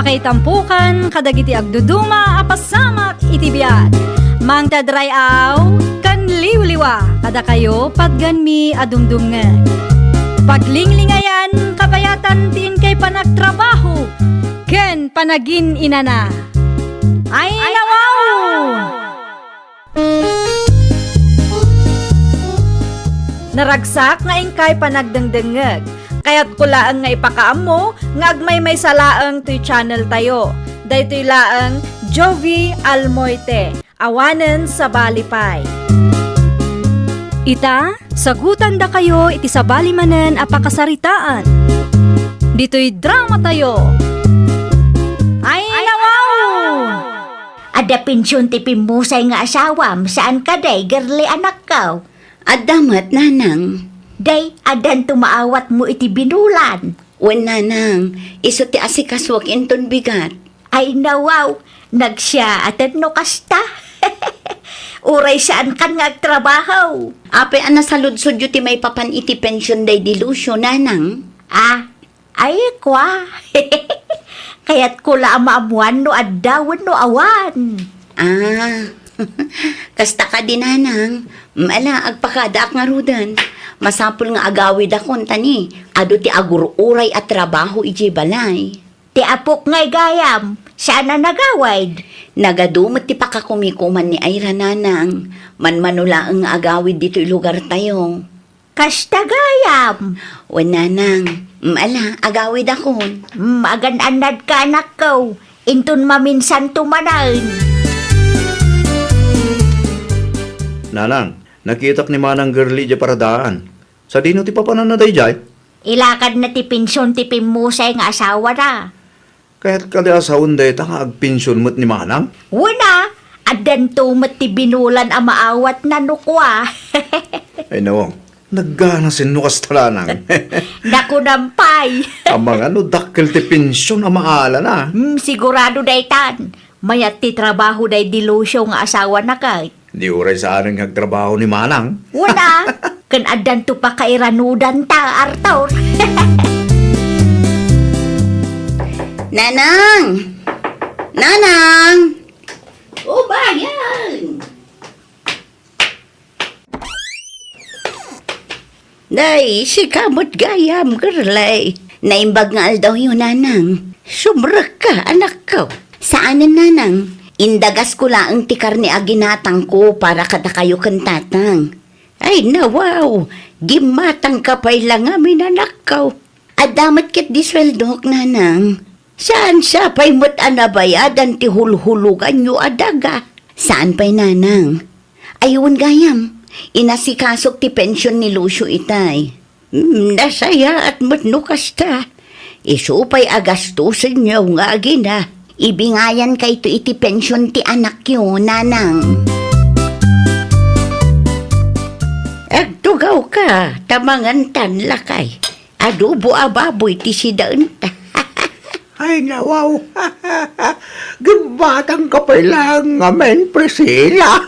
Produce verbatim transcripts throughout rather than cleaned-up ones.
Kaitampukan kadagiti agduduma a pasamak iti biag. Mangted ray-aw ken liwliwa kadakayo patganmi a dumdumngeg. Paglinglingayan, kabayatan ti inkay panagtrabaho ken panagin-inana. Ay, nawaw! Naragsak nga inkay panagdengdengngeg. Kayatko laeng nga ipakaammo nga agmaymaysa laeng toy channel tayo. Daytoy laeng Jovie Almoite, awanen sabali pay. Ita, sagutandakayo iti sabali manen a pakasaritaan. Ditoy drama tayo. Ay, nawaw! Adda pension ti pimmusay nga asawam, saan kadi, Girlie, anakko? Adda met, nanang. Day, addanto maawatmo iti binulan? Wen, nanang, isu ti asikasuak inton bigat. Ay, nawaw, nagsiyaaten no kasta. Uray saankan nga agtrabaho. Apay a nasaludsodyo ti maipapan iti pension daydi Lucio, nanang? Ah, Ay, kua. Kayatko la a maammuan no adda wenno awan. Ah, kasta kadi, nanang. Mm, ala, agpakadaak ngaruden. Masapul nga agawidakon ta ni, adu ti agur-uray a trabaho idiay balay. Ti apok ngay gayam, saan a nagawid? Nagadu met ti pakakumikuman ni Ira, nanang. Manmano laeng nga agawid ditoy lugartayo. Kasta gayam. Wen, nanang. Mm, ala, agawidakon. Mm, agan-annadka, anakko. Inton maminsanto manen. Nanang, nakitak ni Manang Girlie idiay paradaan. Sadino ti papananna daydiay? Ilakadna ti pension ti pimmusay nga asawana. Kayat kadi a sawen dayta nga agpension met ni Manang? Wen a, addanto met ti binulan a maawatna no kua. Ay, nawaw, nagganasen no kasta, nanang. Nakunam pay. Amangan no dakkel ti pension a maalana. Hmm, sigurado daytan. Mayat ti trabaho daydi Lucio nga asawana ket. Di uray saanen nga agtrabaho ni Manang. Wen a, ken addanto pakairanudanta, Arthur. Nanang! Nanang! O, bayan! Nay, sika met gayam, Girlie. Naimbag nga aldawyo, nanang. Sumrekka, anakko. Saanen, nanang. Indagasko laeng ti karne a ginatangko para kadakayo ken tatang. Ay, nawaw, gimmatangka pay la ngamin, anakko. Adda met ketdi sueldok, nanang. Saan sa pay met a nabayadan ti hulhuloganyo a daga? Saan pay, nanang. Ay, wen gayam, inasikasok ti pension ni Lucio itay. Hmm, nasayaat met no kasta. Isu pay a gastusenyo nga agina. Ibingayan kayto iti pension ti anakyo, nanang. Agtugawka, ta mangantan, lakay. Adobo a baboy ti sidaenta. Ay, nawaw. Gimmatangka pay laeng ngamin, Priscilla.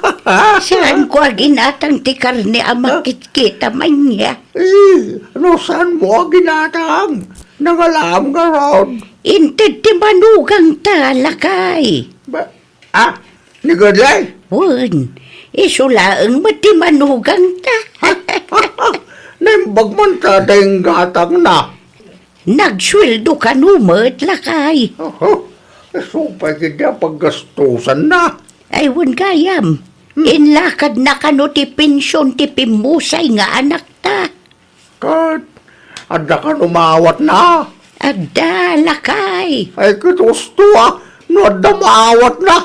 Saanko a ginatang ti karne a makitkita man niya. Eh, no saanmo a ginatang? Nangalaam ngarud. Inted ti manugangta, lakay. Ba, Ah, ni Girlie? Wen, isu laeng met ti manugangta. Naimbag man ta dayng gatangna. Nagsueldo kano met, lakay. Oho, isu pay ketdi a paggastusanna. Ay, wen gayam. Hmm. Inlakadna kano ti pension ti pimmusay nga anakta. Ket adda kano maawatna? Adda, lakay. Ay, ket husto a, no adda maawatna.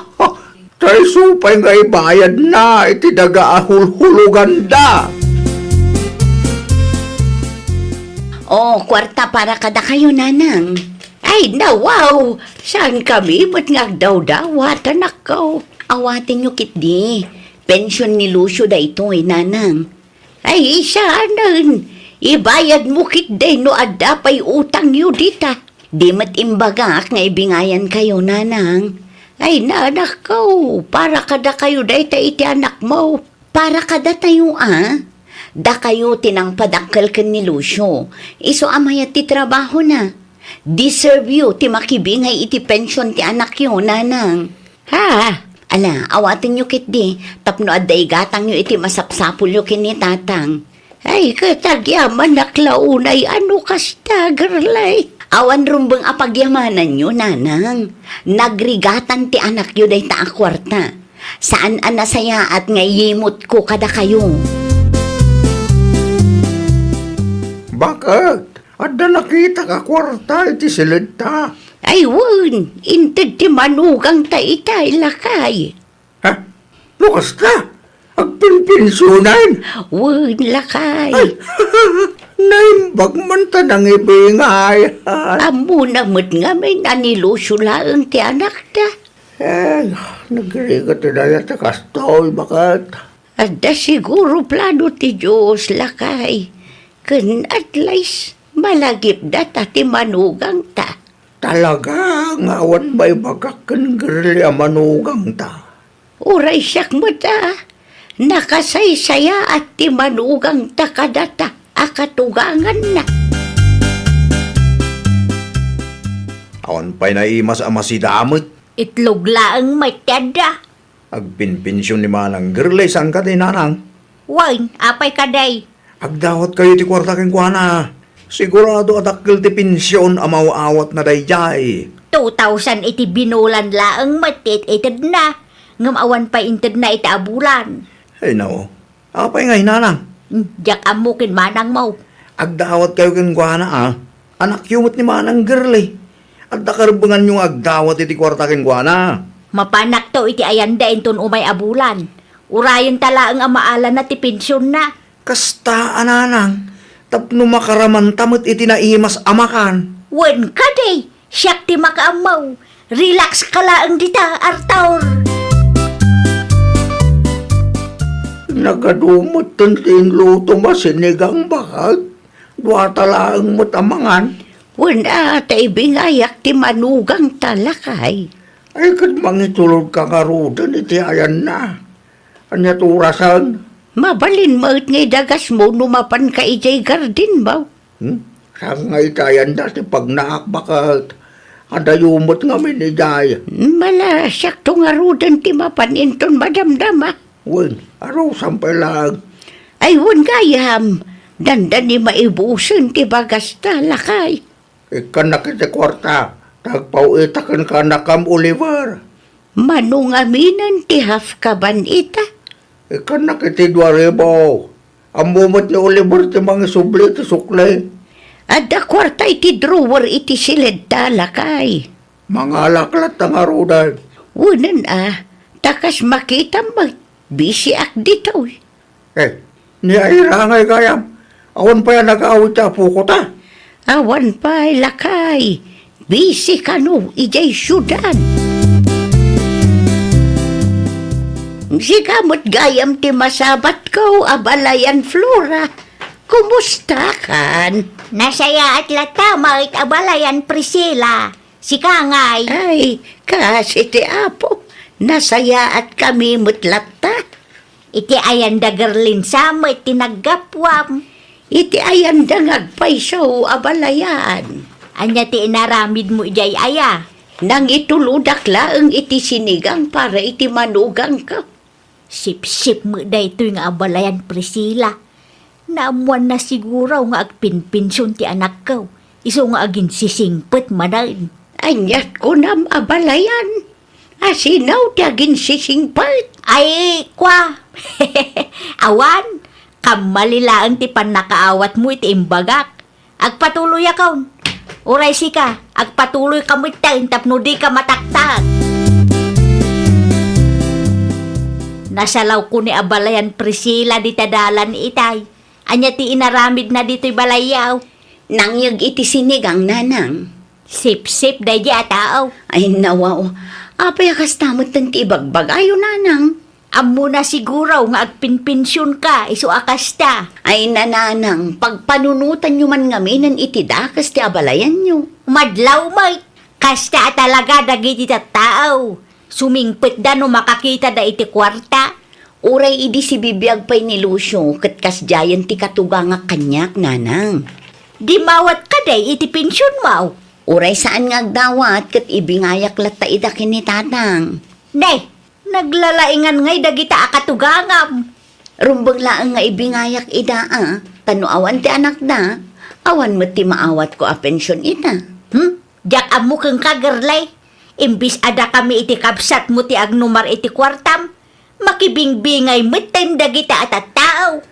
Ta isu pay nga ibayadna iti daga a hulhuloganda. O, kuarta para kadakayo, nanang. Ay, nawaw! Saankami met nga agdawdawat, anakko. Awatenyo ketdi. Pension ni Lucio daytoy, nanang. Ay, saanen, ibayadmo ketdi no adda pay utangyo dita. Di met imbagak nga ibingayankayo, nanang. Ay, nanakko, para kadakayo dayta iti anakmo. Para kadatayo a? Dakayo ti nangpadakkel ken ni Lucio. Isu a mayat ti trabahona. Deserve yo ti makibingay iti pension ti anakyo, nanang. Ha? Ala, awatenyo ketdi, tapno adda igatangyo iti masapsapulyo ken ni tatang. Ay, ket agyamanak la unay a no kasta, girlay. Awan rumbeng a pagyamananyo, nanang. Nagrigatan ti anakyo dayta a kuarta. Saan a nasayaat nga iyimutko kadakayo. Bakit? Adda nakitak a kuarta iti siledta? Ay, wen, inted ti manugangta itay, lakay. Ha? No kasta, agpinpensionan? Wen, lakay. Ay, naimbag man ta nangibingay. Ammona met ngamin a ni Lucio laeng ti anakta. Ay, nagrigat ti dayta kastoy, baket. Adda siguro plano ti Dios, lakay. Ken at least, malagipda ta ti manugangta. Talaga nga awan maibagak ken girli a manugangta. Uray siak met a, nakasaysayaat ti manugangta kadata a katuganganna. Awan pay naimas a masidamet. Itlog laeng met ti adda. Agpinpension ni Manang Girlay, saan kadi, nanang? Wen, apay kadi? Agdawatkayo ti kuarta kenkuana. Sigurado a dakkel ti pension a maaw-awatna daydiay. Two thousand iti binulan laeng met ti it-itedna, ngem awan pay intedna iti abulan. Ay, nao. Apay ngay, nanang? Hmm, diak ammo ken manangmo. Agdawatkayo kenkuana, a. Anakyo met ni Manang Girlay. Adda karebbenganyo nga agdawat iti kuarta kenkuana. Mapanakto iti ayanda inton umay a bulan. Urayenta laeng a maalana ti pensionna. Kasta a, nanang, tapno makaramanta met iti naimas a makan. Wen kadi, siak ti makaammo. Relax ka laeng dita, Arthur. Nagadu metten ti inlutom a sinigang, baket. Duata laeng met a mangan. Wen a, ta ibingayak ti manugangta, lakay. Ay, ket mangitulodka ngaruden iti ayanna. Ania ti orasen? Mabalin met nga idagasmo no mapanka idiay gardenmo. Hmm? Saan nga iti ayanda ti pagnaak, baket? Adayo met ngamin idiay. Mala, siakto ngaruden ti mapan inton madamdama. Wen, arusan pay laeng. Ay, wen gayam. Dandani maibusen ti bagasta, lakay. Ikkannak iti kuarta, ta agpaw-ita kenka, anakam Oliver. Mano ngaminen ti half kaban ita? Ikkannak iti dua ribu. Ammo met ni Oliver ti mangisubli iti sukli. Adda kuarta iti drawer iti siledta, lakay. Mangalak latta ngaruden. Wenen a, ta kas makitam met, bisiak ditoy. Eh, ni Ira ngay gayam, awan pay a nag-awid ti apoko ta? Awan pay, lakay. Bisi kano idiay siudad. Sika met gayam ti masabatko, abalayan Flora. Kumusta kan? Nasayaat latta met, abalayan Priscilla. Sika ngay? Ay, kaasi ti Apo, nasayaat kami met latta. Iti ayan da Gerlin sa met ti naggapuam. Iti ayan da nga agpayso, abalayan. Ania ti inaramidmo idiay aya? Nangitulodak laeng iti sinigang para iti manugangko. Sipsip met daytoy nga abalayan, Priscilla. Naammoanna siguro nga agpinpension ti anakko, isu nga aginsisingpet manen. Aniat kunam, abalayan? Asino ti aginsisingpet? Ay, kwa. Awan, kammali laeng ti pannakaawatmo iti imbagak. Agpatuloyakon. Uray sika, agpatuloyka metten tapno dika mataktak. Nasalawko ni abalayan Priscilla dita dalan itay. Ania ti inaramidna ditoy balayyo? Nangyeg iti sinigang, nanang. Sipsip daydi a tao. Ay, nawaw. Apay a kasta metten ti ibagbagayo, nanang? Ammona siguro nga agpinpensionka, isu a kasta. Ay, nanang, pagpanunotanyo man ngaminen iti dakes ti abalayanyo. Madlaw met, kasta a talaga dagiti tattao. Sumingpetda no makakitada iti kuarta. Uray idi sibibiag pay ni Lucio, ket kasdiayen ti katugangak kaniak, nanang. Dimawat kadi iti pensionmo? Uray saan nga agdawat ket ibingayak latta ida ken ni Tatang. Nay, naglalaingan ngay dagita a katugangam. Rumbeng laeng nga ibingayak ida a, ta no awan ti anakda, awan met ti maawatko a pension ita. Hmm? Diak ammo kenka, girlay. Imbis a dakami iti kabsatmo ti agnumar iti kuartam, makibingbingay metten dagita a tattao.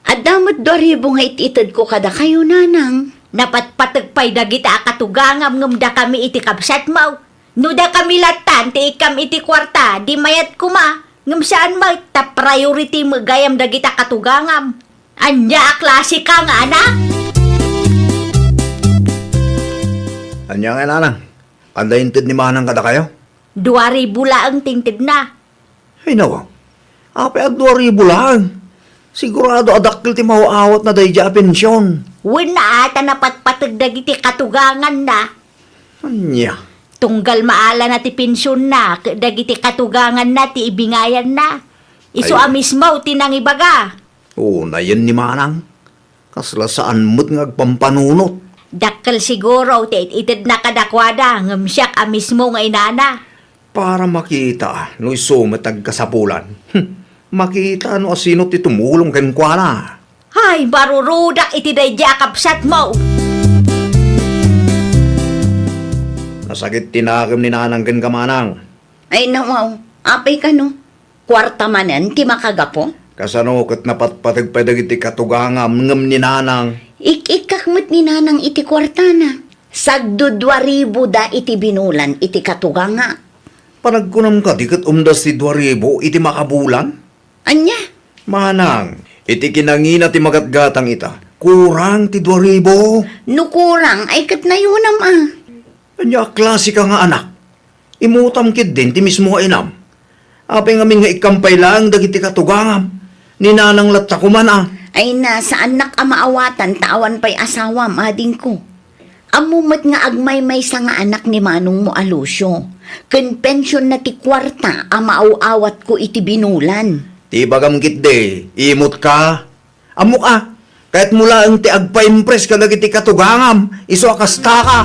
Adda met dua ribu nga it-itedko kadakayo, nanang. Napatpateg pay dagita a katugangam ngem dakami iti kabsatmo. No dakami lattan ti ikkam iti kuarta, di mayat koma, ngem saan met ta priority met gayam dagita katugangam. Ania a klase ka nga anak? Ania nga, nanang? Adda inted ni manang kadakayo? Dua ribu laeng ti intedna. Ay, nawa. Apay a dua ribu laeng? Sigurado a dakkel ti maaw-awatna daydiay a pension. Wen a, ta napatpateg dagiti katuganganna. Ania? Tunggal maalana ti pensionna ket dagiti katuganganna ti ibingayanna. Isu a mismo ti nangibaga. Unayen ni manang. Kasla saan met nga agpampanunot. Dakkel siguro ti it-itedna kadakuada ngem siak a mismo nga inana. Para makita no isu met agkasapulan. Hm, makita no asino ti tumulong kenkuana. Ay, marurudak iti daydiay a kabsatmo. Nasakit ti nakem ni nanang kenka, manang. Ay, nawaw. Apay kano? Kuarta manen ti makagapu? Kasano ket napatpateg pay dagiti katugangam ngem ni nanang? Ik-ikkak met ni nanang iti kuartana. Sagdudua ribu da iti binulan iti katuganga. Panagkunam kadi ket umdas ti dua ribu iti makabulan? Ania? Manang, iti kinangina ti magatgatang ita, kurang ti dua ribu. No kurang, ay ket nayunam a. Ania a klase ka nga anak? Imutam ketdin ti mismo nga inam. Apay ngamin nga ikkampay laeng dagiti katugangam? Ni nanang latta koman a. Ay na, saannak a maawatan ta awan pay asawam, adingko. Ammo met nga agmaymaysa nga anak ni manongmo a Lucio, ken pensionna ti kuarta a maaw-awatko iti binulan. Ti ibagam ketdi, imut ka. Ammok a, kayatmo laeng ti agpaimpres kadagiti katugangam, isu a kasta ka.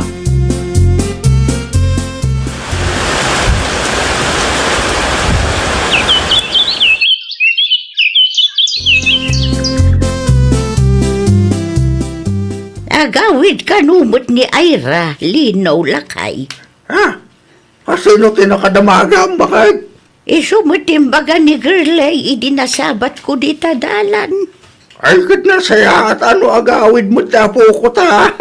Agawid kano met ni Ira, Lino, lakay. Ha? Asino ti nakadamagam, baket? Isu met ti imbaga ni Girlay idi nasabatko dita dalan. Ay, ket nasayaat a no agawid met ti apoko ta.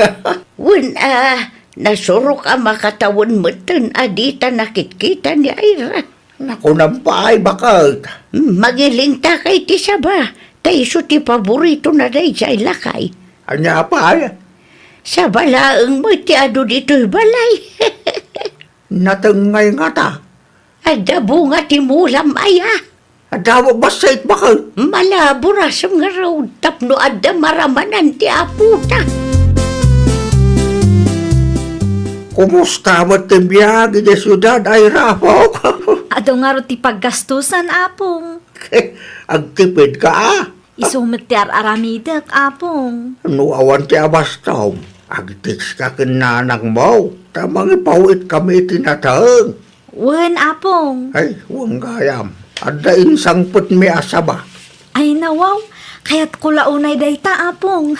Wen a, nasurok a makatawen metten a dita nakitkita ni Ira. Nakunam pay, baket. Mangiling ta kay ti saba, ta isu ti paboritona daydiay, lakay. Ania pay? Saba laeng met ti adu ditoy balay. Natengngay ngata. Adda bunga ti mulam aya. Adda bassit, baket. Malaburasem ngarud tapno adda maramanan ti apota. Kumusta met ti biag idiay siudad, Ira, apok? Adu ngarud ti paggastusan, apong. Agtipid ka, a? Isu met ti ar-aramidek, apong. No awan ti abastom, agtext ka ken nanangmo, ta mangipaw-itkami iti nateng. Wen, apong. Ay, wen gayam. Adda insangpetmi a saba. Ay, nawaw. Kayatko la unay dayta, apong.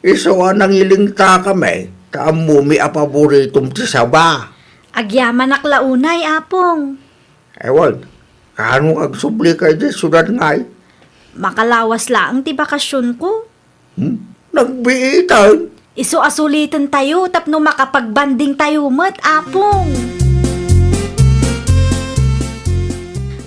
Isu a nangilingtakami, ta ammomi a paboritom ti saba. Agyamanak la unay, apong. Ewan, kano agsublika idiay siudad ngay? Makalawas laeng ti bakasionko. Hmm? Nagbiitan? Isu a sulitentayo tapno makapagbandingtayo met, apong.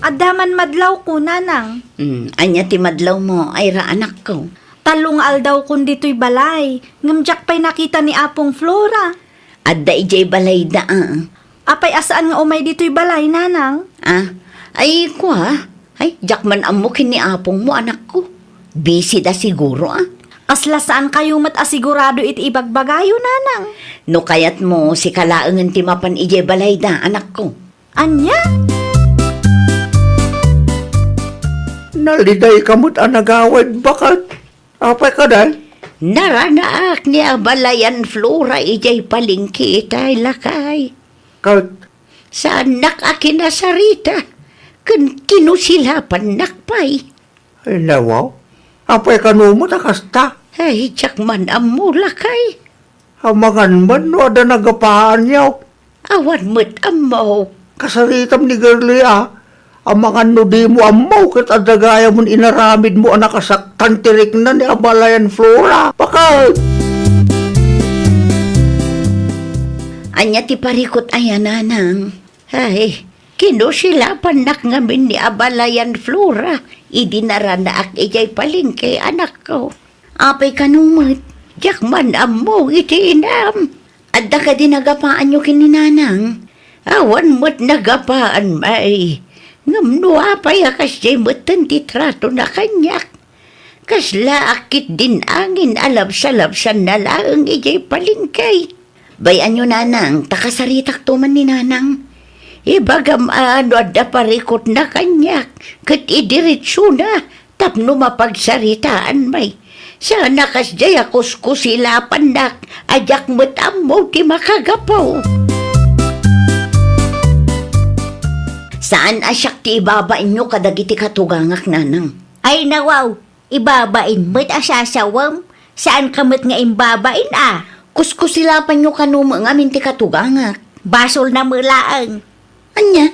Adda man madlawko, nanang. Hmm, ania ti madlawmo, Ira, anakko? Tallo nga aldawkon ditoy balay, ngem diak pay nakita ni Apong Flora. Adda idiay balayda, a. Apay a saan nga umay ditoy balay, nanang? A? Ay, kua? Ay, diak man ammo ken ni apongmo, anakko. Busy da siguro, a. Kasla saankayo met a sigurado iti ibagbagayo, nanang. No kayatmo, sika laengen ti mapan idiay balayda, anakko. Ania? Nalidayka met a nagawid, baket. Apay kadi? Naranaak ni abalayan Flora idiay palengke itay, lakay. Ket? Saannak a kinasarita, ken kinusilapannak pay. Ay, nawaw. Apay kano met a kasta? Ay, diak man ammo, lakay. Amangan man no adda nagapaanyo. Awan met ammo. Kasaritam ni Girlie, a. Amangan no dimo ammo ket adda gayam inaramidmo a nakasaktan ti rikna ni abalayan Flora. Bakit? Ania ti parikut aya, nanang? Ay, kinusilapannak ngamin ni abalayan Flora idi naranaak idiay palengke, anakko. Apay kano met, diak man ammo iti inam. Adda kadi nagapaanyo ken ni nanang? Awan met nagapaan, may. Ngem no apay a kasdiay metten ti tratona kaniak? Kaslaak ketdin angin a labsalabsanna laeng idiay palengke. Bay-anyo, nanang, ta kasaritakto man ni nanang. Ibagam a no adda parikutna kaniak, ket idiretsona tapno mapagsaritaan, may. Saan a kasdiay a kuskusilapannak a diak met ammo ti makagapu. Saan a siak ti ibabainyo kadagiti katugangak, nanang. Ay, nawaw, ibabain met a sasawem, saanka met nga imbabain a. Kuskusilapanyo kano met ngamin ti katugangak. Basolna met laeng. Ania?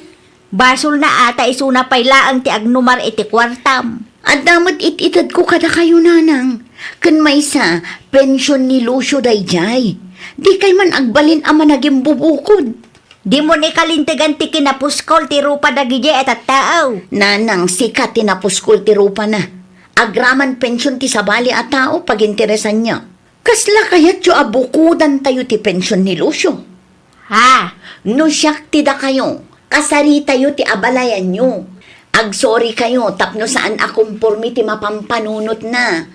Basolna a ta isuna pay laeng ti agnumar iti kuartam. Adda met it-itedko kadakayo, nanang. Ken maysa, pension ni Lucio daydiay. Dikay man agbalin a managimbubukod. Dimo ni kalintegan ti kinapuskol ti rupa dagidiay a tattao. Nanang, sika ti napuskol ti rupana. Agraman pension ti sabali a tao, paginteresanyo. Kasla kayatyo a bukodantayo ti pension ni Lucio? Ha? No siak ti dakayo, kasaritayo ti abalayanyo. Agsorikayo tapno saan a komporme ti mapampanunotna.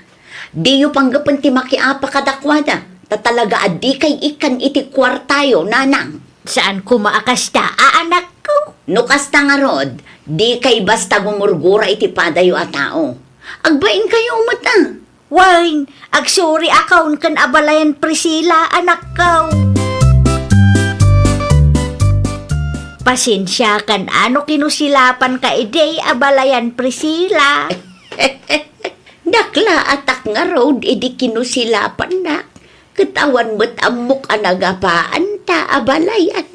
Diyo panggapen ti makiapa kadakuada, ta talaga a dikay ikkan iti kuartayo, nanang. Saan koma a kasta, a anakko? No kasta ngarud, dikay basta gumurgura iti padayo a tao. Agbainkayo met a. Wen, agsoriakon ken abalayan Priscilla, anakko. Pasensiakan a no kinusilapanka idi, abalayan Priscilla. Naklaatak ngarud idi kinusilapannak, ket awan met ammok a nagapaanta, abalayan.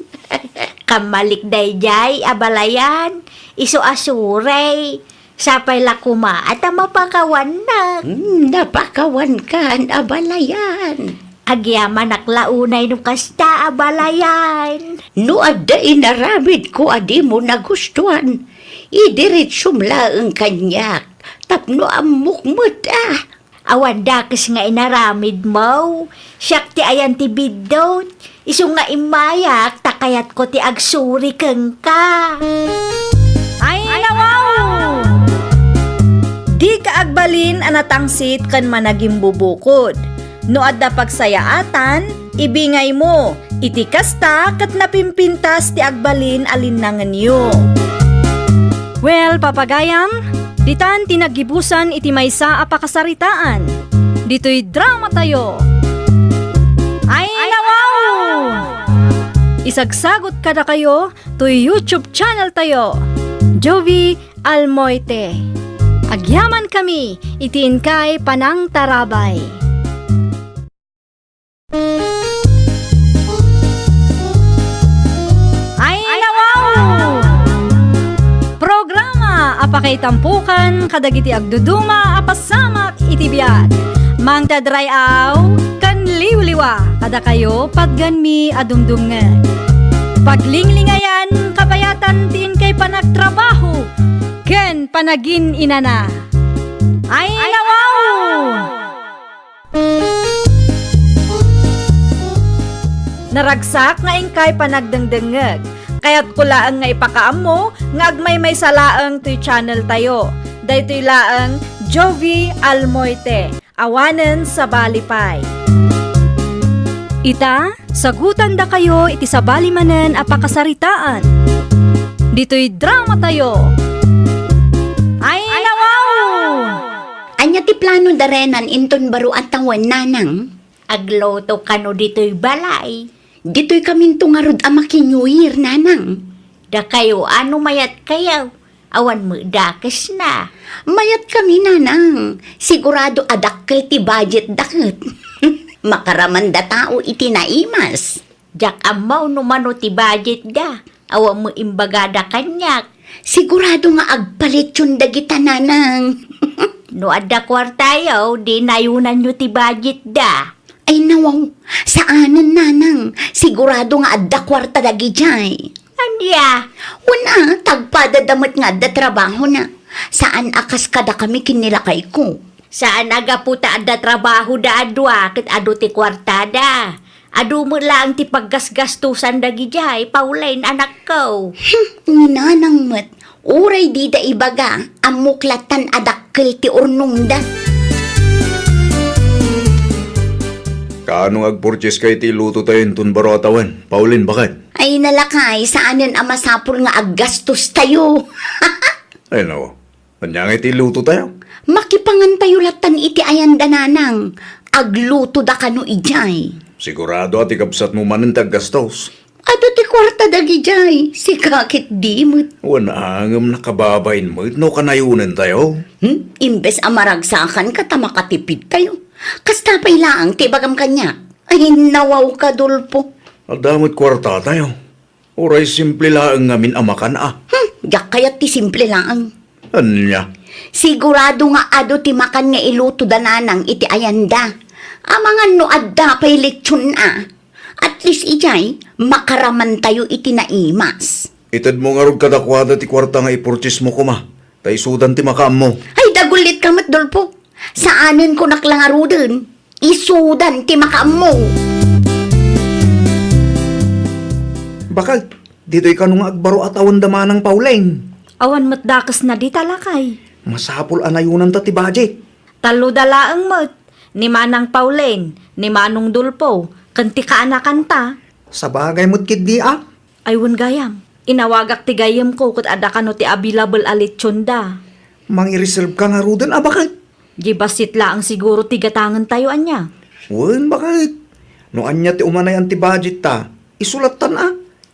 Kammalik daydiay, abalayan, isu a sorry. Sapay la koma a ta mapakawannak. Hmm, napakawankan, abalayan. Agyamanak la unay no kasta, abalayan. No adda inaramidko a dimo nagustuan, idiretsom laeng kaniak tapno ammok met a. Awan dakes nga inaramidmo. Siak ti ayan ti biddut. Isu nga immayak ta kayatko ti agsuri kenka. Ay, nawaw! Dika agbalin a natangsit ken managimbubukod. No adda pagsayaatan, ibingaymo. Iti kasta, ket napimpintas ti agbalin a linnangenyo. Well, papagayam, ditan ti naggibusan iti maysa a pakasaritaan. Ditoy dramatayo. Ay, nawaw! Isagsagot kadakayo toy YouTube channel tayo, Jovie Almoite. Agyamankami iti inkay panangtarabay. Ay, nawaw! Programa a pakaitampukan kadagiti agduduma a pasamak iti biag. Mangted ray-aw ken liwliwa kadakayo patgenmi a dumdumngeg. Paglinglingayan kabayatan ti inkay panagtrabaho ken panagin-inana. Ay, nawaw! Naragsak nga inkay panagdengdengngeg. Kayatko laeng nga ipakaammo nga agmaymaysa laeng toy channel tayo. Daytoy laeng Jovie Almoite, awanen sabali pay. Ita, sagutandakayo iti sabali manen a pakasaritaan. Ditoy dramatayo. Ay, nawaw! Ania Ti plano da Renan inton baro a tawen, nanang? Agluto kano ditoy balay? Ditoy kaminto ngarud a maki-New Year, nanang. Dakayo, ano mayat kayo? Awan met dakesna. Mayat kami, nanang. Sigurado a dakkel ti budget da ket. Makaramanda tao iti naimas. Diak ammo no mano ti budget da. Awan met imbagada kaniak. Sigurado nga agpalitson dagita, nanang. No adda kuartayo, di nayunanyo ti budget da. Ay, nawaw. Saanen, nanang. Sigurado nga adda kuarta dagidiay. Ania? Wen a, tagpada da met nga adda trabahona. Saan a kas kadakami ken ni lakayko. Saan a gapu ta adda trabahoda a dua ket adu ti kuartada. Adu met laeng ti paggasgastosan dagidiay, Pauline, anakko. Hmm, ni nanang met. Uray dida ibaga, ammok lattan a dakkel ti urnongda. Kaano nga agpurchieska iti ilutotayo inton baro a tawen, Pauline, baket? Ay, nalakay, saanen a masapul nga aggastostayo. Ay, naku. Ania nga iti ilutotayo? Makipangantayo lattan iti ayanda, nanang. Aglutoda kano idiay. Sigurado a ti kabsatmo manen ti aggastos. Adu ti kuarta dagidiay, sika ket di met. Wen a, ngem nakababain met no kanayonentayo. Hmm? Imbes a maragsakanka ta makatipidtayo. Kasta pay laeng ti ibagam kaniak. Ay, nawaw ka, Dolfo. Adda met kuartatayo. Uray simple laeng ngamin a makan a. Hmm, diak kayat ti simple laeng. Ania? Sigurado nga adu ti makan nga iluto da nanang iti ayanda. Amangan no adda pay lechon a. At least idiay, makaramantayo iti naimas. Itedmo ngarud kadakuada ti kuarta nga ipurchasemo koma, ta isudan ti makaammo. Ay, dagullitka met, Dolfo. Saanen kunak la ngaruden. Isudan ti makaammo. Baket, ditoy kano nga agbaro a tawen da Manang Pauleng? Awan met dakesna dita, lakay. Masapul a nayunanta ti budget. Talloda laeng met, ni Manang Pauleng, ni Manong Dolfo, ken ti kaanakanta. Sabagay met ketdi a. Ay wen gayam, inawagak ti gayyemko ket adda kano ti available a lechonda. Mangireserveka ngaruden a baket? Di bassit laeng siguro ti gatangentayo ania? Wen, baket. No ania ti umanayan ti budgetta, isu lattan a.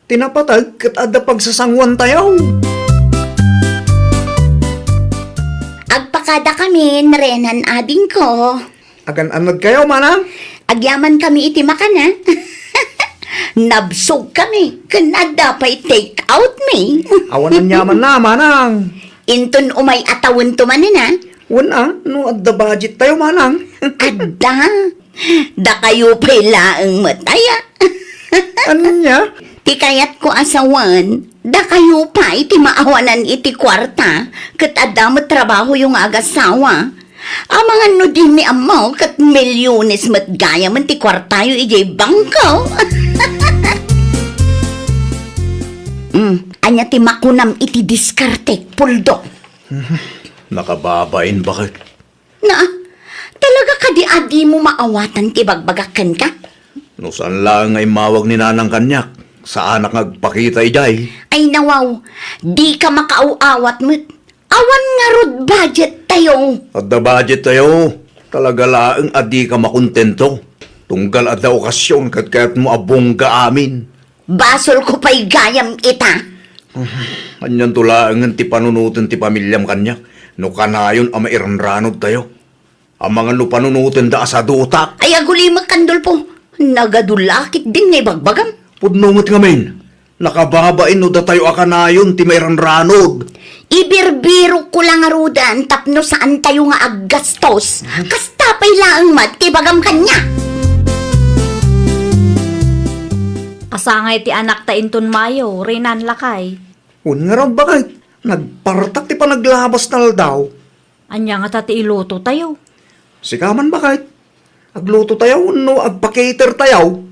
Ti napateg ket adda pagsasanguantayo. Agpakadakamin, Renan, adingko. Agan-annadkayo, manang? Agyamankami iti makan a. Nabsogkami, ken adda pay take out mi. Awan aniamanna, manang. Inton umay a tawento manen a. Wen a, no adda budgettayo, manang. Adda. Dakayo pay laeng met aya. Ania? Ti kayatko a sawen, dakayo pay ti maawanan iti kuarta, ket adda met trabahoyo nga agasawa. Amangan no dinmi ammo, ket milyones met gayamen ti kuartayo idiay bangko. Hmm, ania ti makunam iti diskartek, Puldo? Nakababain, baket. Na, talaga kadi a dimo maawatan ti ibagbagak kenka? No saan laeng nga immawag ni Nanang kaniak, saanak nga agpakita idiay. Ay, nawaw, dika makaaw-awat met. Awan ngarud budgettayo. Adda budgettayo. Talaga laeng a dika makontento. Tunggal adda okasion ket kayatmo a bongga amin. Basolko pay gayam ita. Anianto laengen ti panunoten ti pamiliam kaniak no kanayon a mairanranodtayo? Amangan no panunotenda a sadutak. Ay, agulimek, Dolfo. Nagadu la ketdin nga ibagbagam. Pudno met ngamin. Nakababain no datayo a kanayon ti mairanranod. Ibirbirokko la ngaruden tapno saantayo nga aggastos. Kasta pay laeng met ti ibagam kaniak. Asangay ti anakta inton Mayo, Renan, lakay. Wen ngarud, baket, nagpartak ti panaglabasna aldaw. Ania ngata ti ilutotayo? Sika man, baket. Aglutotayo wenno agpa-catertayo?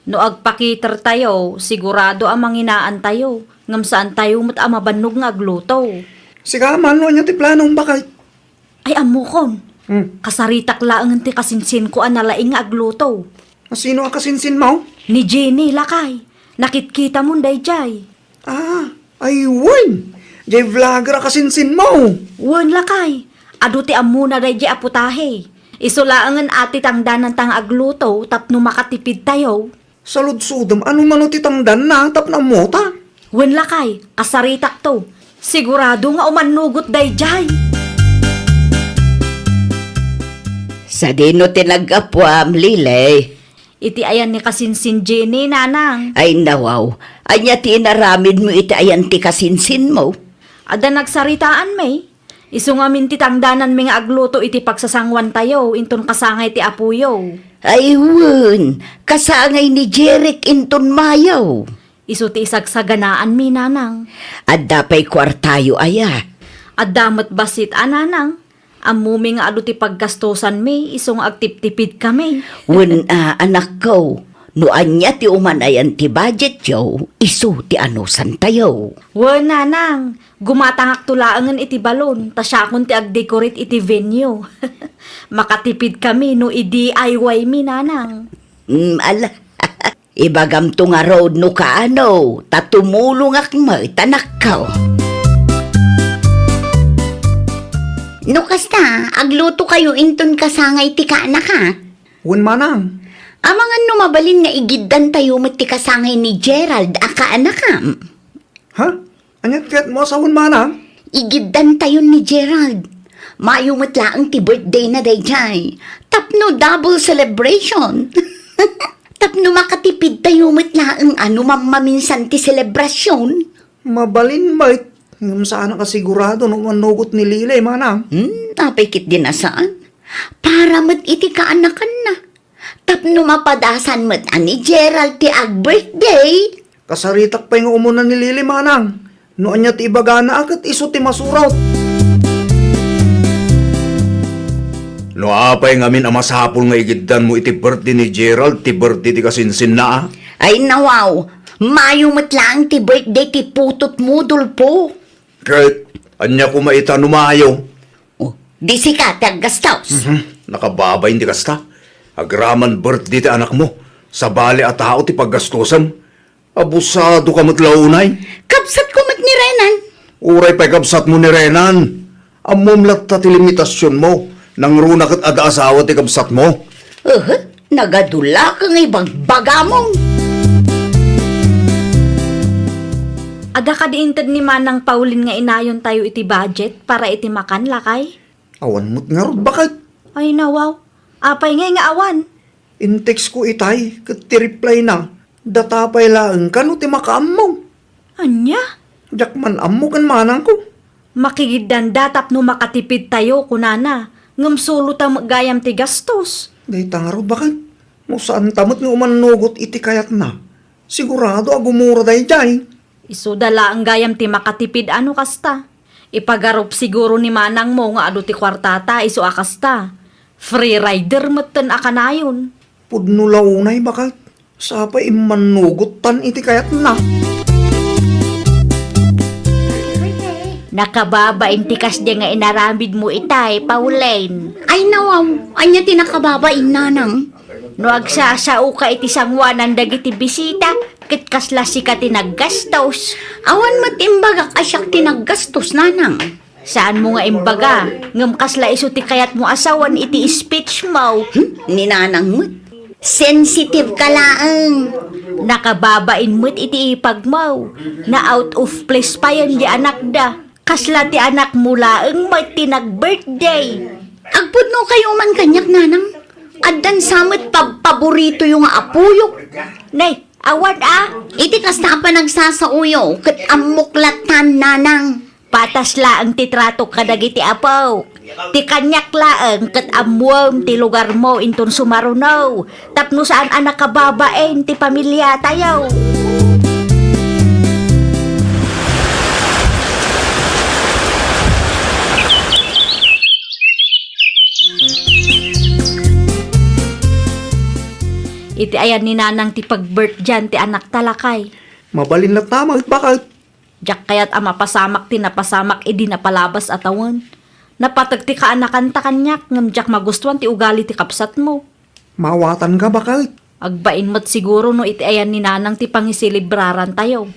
No agpa-catertayo, sigurado a manginaantayo, ngem saantayo met a mabannog nga agluto. Sika man, no ania ti planom, baket? Ay, ammokon. Hmm. Kasaritak laengen ti kasinsinko a nalaing nga agluto. Asino a kasinsinmo? Ni Jenny, lakay. Nakitkitamon daydiay. Ah, ay wen! Jay vlogger a kasinsinmo! Wen, lakay. Adu ti ammona daydiay a putahe. Isu laengen a ti tangdananta nga agluto tapno makatipidtayo. Saludsodem, ano mano ti tangdanna tapno ammota? Wen lakay, kasaritakto. Sigurado nga umannugot daydiay. Sadino ti naggapuam, Lily? Iti ayan ni kasinsin Jenny, nanang. Ay, nawaw. Ania ti inaramidmo iti ayan ti kasinsinmo? Adda nagsaritaan, May. Isu ngamin ti tangdananmi nga agluto iti pagsasanguantayo inton kasangay ti apoyo. Ay wen, kasangay ni Jeric inton mayaw. Isu ti isagsaganaanmi, nanang. Adda pay kuartayo aya? Adda met bassit a, nanang. Ammomi nga adu ti paggastosanmi isu nga agtiptipidkami. Wen a, anakko, no ania ti umanayan ti budgetyo, isu ti anusantayo. Wen, nanang, gumatangakto laengen iti balon, ta siakon ti agdecorate iti venue. Makatipidkami no i-D I Y mi, nanang. Mm, ala. Ibagamto ngarud no kaano, ta tumulongak met, anakko. No kasta, aglutokayo inton kasangay ti kaanaka. Wen, manang. Amangan no mabalin nga igiddantayo met ti kasangay ni Gerald a kaanakam. Ha? Aniat kayatmo a sawen, manang? Igiddantayon ni Gerald. Mayo met laeng ti birthday na daydiay. Tapno double celebration. Tapno makatipidtayo met laeng a no mammaminsan ti selebrasyon. Mabalin met, ngem saanak a sigurado no mannugot ni Lily, manang. Hmm, apay ketdin a saan? Para met iti kaanakanna. Tapno mapadasan met a ni Gerald ti ag-birthday. Kasaritak pay nga umuna ni Lily, manang. No ania ti ibagana a ket isu ti masurot. No apay ngamin a masapul nga igiddanmo iti birthday ni Gerald ti birthday ti kasinsinna, a? Ay, nawaw, mayo met laeng ti birthday ti putotmo, Dolfo. Ket ania koma ita no mayo? Oh, di sika ti aggastos. Mhm. Nakababain ti kasta. Agraman birthday ti anakmo, sabali a tao ti paggastosem. Abusadoka met la unay. Kabsatko met ni Renan. Uray pay kabsatmo ni Renan. Ammom latta ti limitasionmo. Nangruna ket adda asawa ti kabsatmo. Uh, nagadulak nga ibagbagamon. Adda kadi inted ni Manang Pauline nga inayontayo iti budget para iti makan, lakay? Awan met ngarud, baket. Ay, nawaw. Apay ngay nga awan? In-text ko itay, ket ti reply na, "Data pay laeng kano ti makaammo." Ania? Diak man ammo ken manangko. Makigiddanda tapno makatipidtayo, kunana, ngem solo ta met gayam ti gastos. Dayta ngarud, baket. No saan ta met nga umannugot iti kayatna, sigurado a gumura daydiay. Isuda laeng gayam ti makatipid a no kasta. Ipagarup siguro ni manangmo nga adu ti kuartata isu a kasta. Free rider metten a kanayon. Pudno la unay, baket. Sapay immannugottan iti kayatna. Nakababain ti kasdi nga inaramidmo itay, Pauline. Ay, nawaw, ania ti nakababain, nanang? No agsasaoka iti sanguanan dagiti bisita, ket kasla sika ti naggastos. Awan met imbagak a siak ti naggastos, nanang. Saanmo nga imbaga, ngem kasla isu ti kayatmo a sawen iti speech mo. Hmm? Ni nanang met. Sensitive ka laeng. Nakababain met iti ipagmo. Na out of place payen di anakda. Kasla ti anakmo laeng met ti nag-birthday. Agpudnokayo man kaniak, nanang. Addan sa met pagpaboritoyo nga apoyo. Nay, awan a. Iti kasta a panagsasaoyo, ket ammok lattan, nanang. Patas laeng ti tratok kadagiti apo. Ti kaniak laeng ket ammuem ti lugarmo inton sumaruno. Tapno saan a nakababain ti pamiliatayo. Iti ayan ni nanang ti pagbirthdayan ti anakta, lakay. Mabalin latta met, baket. Diak kayat a mapasamak ti napasamak idi napalabas a tawen. Napateg ti kaanakanta kaniak, ngem diak magustuan ti ugali ti kabsatmo. Mawatanka, baket. Agbain met siguro no iti ayan ni nanang ti pangiselebrarantayo.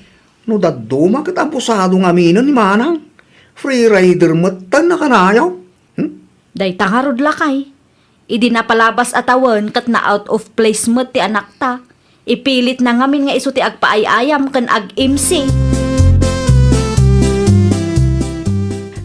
No dadduma ket abusado ngaminen ni manang. Free rider metten a kanayon. Hmm? Dayta ngarud, lakay. Idi napalabas a tawen ket na-out of place met ti anakta, ipilitna ngamin nga isu ti agpaay-ayam ken ag-M C.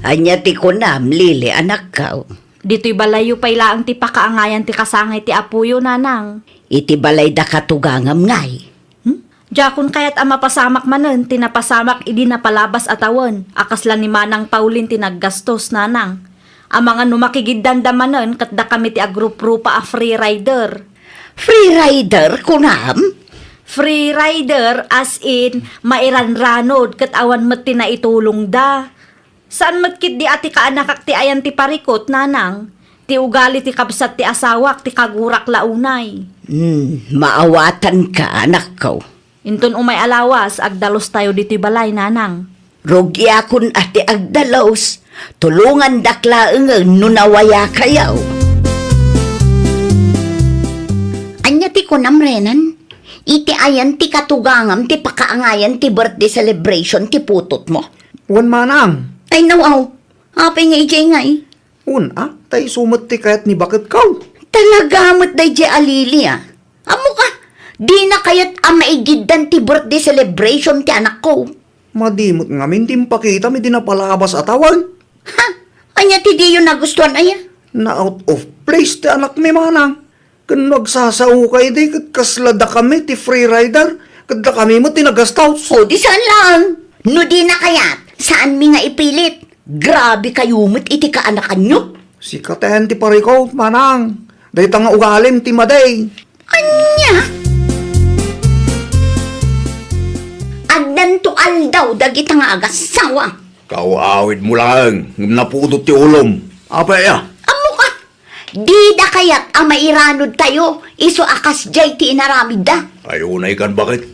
Ania ti kunam, Lily, anakko? Ditoy balayyo pay laeng ti pakaangayan ti kasangay ti apoyo, nanang. Iti balayda katugangam ngay? Hmm? Diakon kayat a mapasamak manen ti napasamak idi napalabas a tawen a kasla ni Manang Pauline ti naggastos, nanang. Amangan no makigiddanda manen ket dakami ti agruprupa a free rider. Free rider, kunam? Free rider, as in, mairanranod ket awan met ti naitulongda. Saan met ketdi a ti kaanakak ti ayan ti parikut, nanang. Ti ugali ti kabsat ti asawak ti kagurak la unay. Hmm, maawatanka, anakko. Inton umay a lawas, agdalos tayo ditoy balay, nanang. Rugiakon a ti agdalos. Tulongandak laengen no nawayakayo. Ania ti kunam, Renan? Iti ayan ti katugangam ti pakaangayan ti birthday celebration ti putotmo? Wen, manang. Ay, nawaw. Apay nga idiay ngay? Wen a, ta isu met ti kayat ni baketko. Talaga met daydiay a Lily, a. Ammoka, dina kayat a maigiddan ti birthday celebration ti anakko. Madi met ngamin ti impakitam idi napalabas a tawen. Ha? Ania ti diyo nagustuan aya? Na-out of place ti anakmi, manang. Ken no agsasaoka idi ket kasla dakami ti free rider, ket dakami met ti nagastos. O, di saan laeng. No dina kayat, saanmi nga ipilit. Grabe kayo met iti kaanakanyo. Sika ten ti parikut, manang. Dayta nga ugalim ti madi. Ania? Addanto aldaw dagita nga agassawa. Kaaw-awidmo laeng, ngem napudot ti ulom. Apay aya? Ammoka, dida kayat a mairanod tayo, isu a kasdiay ti inaramidda. Ay, unay kan baket.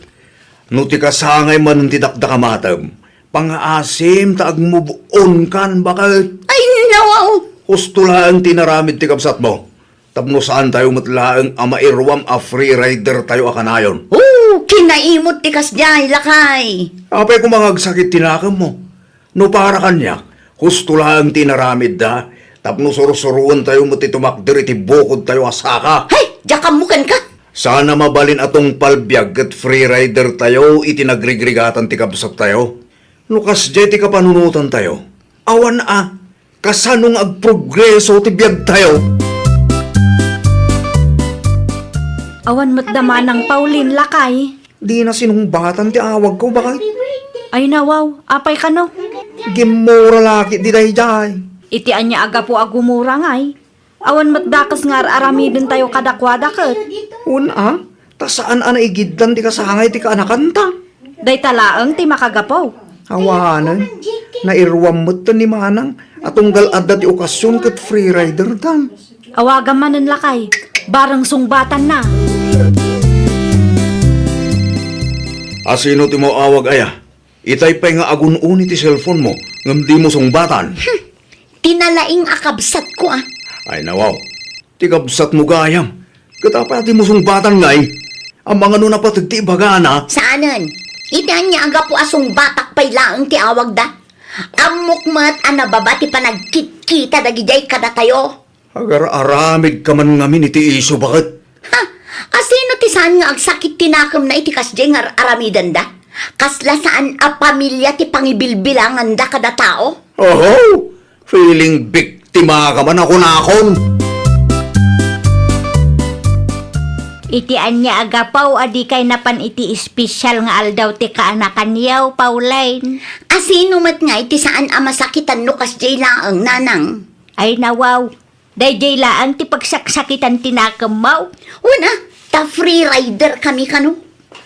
No ti kasangay manen ti dakdakamatem, pangaasim ta agmove on kan baket. Ay, nawaw! Husto laeng ti inaramid ti kabsatmo. Tapno saan tayo met laeng a mairuam a free rider tayo a kanayon. O, kinaimot ti kasdiay, lakay. Apay koma nga agsakit ti nakemmo? No para kaniak, husto laeng ti inaramidda, tapno sursuroen tayo met ti tumakder iti bukod tayo a saka. Hay, diak ammo kenka. Saan a mabalin a tungpal biag ket free rider tayo iti nagrigrigaton ti kabsat tayo. No kasdiay ti kapanunotan tayo, awan a, kasano nga agprogreso ti biag tayo? Awan met da manang Pauline, lakay. Dina sinungbatan ti awagko, baket. Ay nawaw, apay kano? Gimmura la ketdi daydiay. Iti ania a gapu a gumura ngay? Awan met dakes nga ar-aramiden tayo kadakuada ket. Wen a, ta saan a naigiddan ti kasangay ti kaanakanta. Dayta laeng ti makagapu. Awanen, nairuam metten ni manang a tunggal adda ti okasion ket free rider tan. Awagam manen lakay, bareng sungbatanna. A sino ti maawag aya? Itay pay nga agun-uni ti cellphone mo, ngem dimo sungbatan. Hmm, ti nalaing a kabsatko, a. Ay, nawaw. Ti kabsatmo gayam. Ket apay a dimo sungbatan ngay? Amangan no napateg ti ibagana. Saanen. Iti ania a gapu a sungbatak pay laeng ti awagda? Ammok met a nababa ti panagkitkita dagidiay kadatayo. Agar-aramidka man ngamin iti isu, baket. Ha? A sino ti saan nga agsakit ti nakemna iti kasdiay nga ar-aramidenda? Kasla saan a pamilia ti pangibilbilanganda kada tao? Oho! Feeling biktima ka man a kunakon. Iti ania a gapu a dikay napan iti espesial nga aldaw ti kaanakanyo, Pauline? A sino met ngay ti saan a masakitan no kasdiay laeng, nanang? Ay, nawaw. Daydiay laeng ti pagsaksakitan ti nakemmo? Wen a, ta free rider kami kano.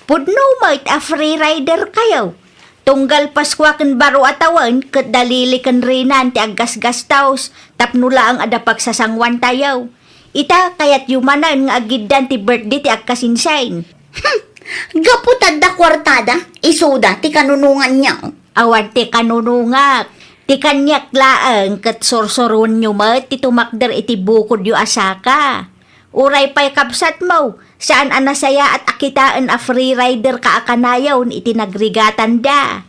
Pudno met a free rider kayo. Tunggal Paskua ken baro a tawen, ket da Lily ken Renan ti aggasgastos, tapno laeng adda pagsasanguan tayo. Ita, kayatyo manen nga agiddan ti birthday ti agkasinsin. Hmm, gapu ta adda kuartada, isuda ti kanunonganyo. Awan ti kanunongak. Ti kaniak laeng ket sursuroenyo met ti tumakder iti bukodyo a saka. Uray pay kabsatmo, saan a nasayaat a kitaen a free rider ka a kanayon iti nagrigatanda.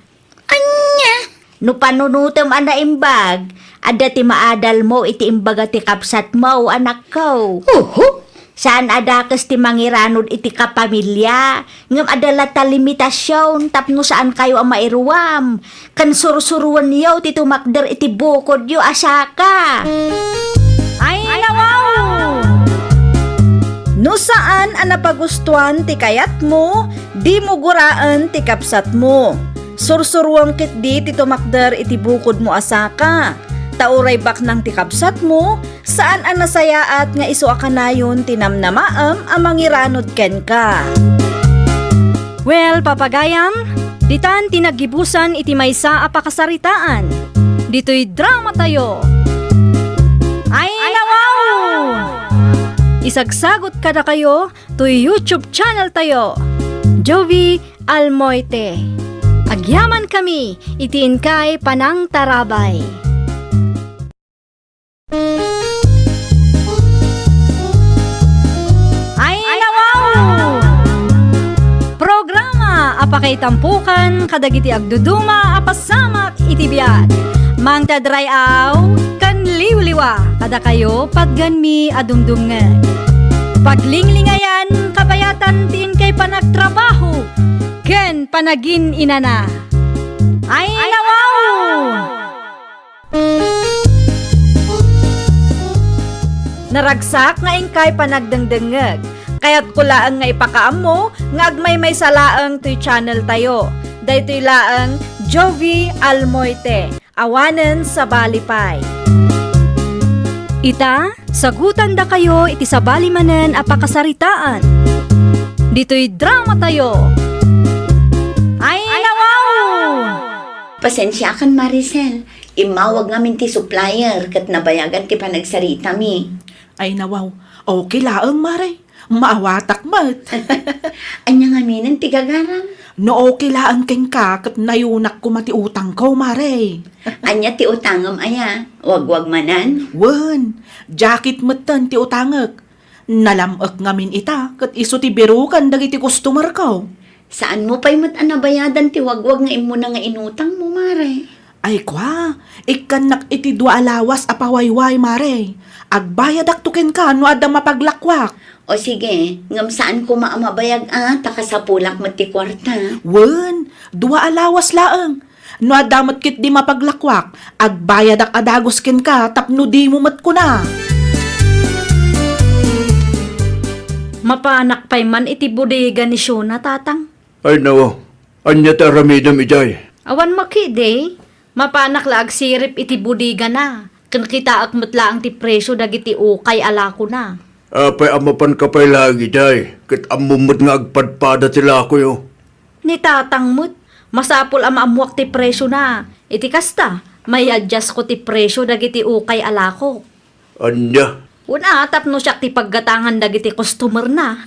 Ania? No panunotem a naimbag, adda ti maadalmo iti imbaga ti kabsatmo, anakko. Uhu! Saan a dakes ti mangiranod iti kapamilya, ngem adda latta limitasion tapno saankayo a mairuam, ken sursuruenyo ti tumakder iti bukodyo a saka. Ay, nawaw! No saan a napagustuan ti kayatmo, dimo guraen ti kabsatmo. Sursuruem ketdi ti tumakder iti bukodmo a saka. Ta uray baknang ti kabsatmo, saan a nasayaat nga isu a kanayon ti namnamaem a mangiranod kenka. Well, papagayam, ditan ti naggibusan iti maysa a pakasaritaan. Ditoy dramatayo. Ay, nawaw! Isagsagot kadakayo toy YouTube channel tayo, Jovi Almoite. Agyamankami iti inkay panangtarabay. Ay, nawaw! Programa a pakaitampukan kadagiti agduduma a pasamak iti biag. Mangted ray-aw ken liwliwa kadakayo patgenmi a dumdumngeg. Paglinglingayan, kabayatan ti inkay panagtrabaho ken panagin-inana. Ay, nawaw! Naragsak nga inkay panagdengdengngeg. Kayatko laeng nga ipakaammo nga agmaymaysa laeng toy channel tayo. Daytoy laeng Jovi Almoite, awanen sabali pay. Ita, sagutandakayo iti sabali manen a pakasaritaan. Ditoy dramatayo. Ay, nawaw! Pasensiakan, Maricel. Immawag ngamin ti supplier ket nabayagan ti panagsaritami. Ay, nawaw. Okay laeng, Mare. Maawatak met. Ania ngaminen ti gagaram? No okay laeng kenka ket nayunak koma ti utangko, Mare. Ania ti utangem aya? Wagwag manen? Wen, jacket metten ti utangek. Nalam-ek ngamin ita ket isu ti biruken dagiti customerko. Saanmo pay met a nabayadan ti wagwag nga immuna nga inutangmo, Mare? Ay, kua, ikkannak iti dua a lawas a pawayway, Mare. Agbayadakto kenka no adda mapaglakwak. O sige, ngem saan koma a mabayag a, ta kasapulak met ti kuarta. Wen, dua a lawas laeng. No adda met ketdi mapaglakwak, agbayadak a dagus kenka tapno dimo met kuna. Mapanak pay man iti bodega ni Shona, Tatang? Ay, nawaw. Ania ti aramidem idiay? Awan makidi. Mapanak la agsirip iti bodegana, ken kitaek met laeng ti presio dagiti ukay a lakona. Apay a mapanka pay laeng idiay, ket ammom met nga agpadpada ti lakoyo? Ni Tatang met, masapul a maammoak ti presiona. Iti kasta, may-adjustko ti presio dagiti ukay a lakok. Ania? Wen a, tapno siak ti paggatangan dagiti customerna.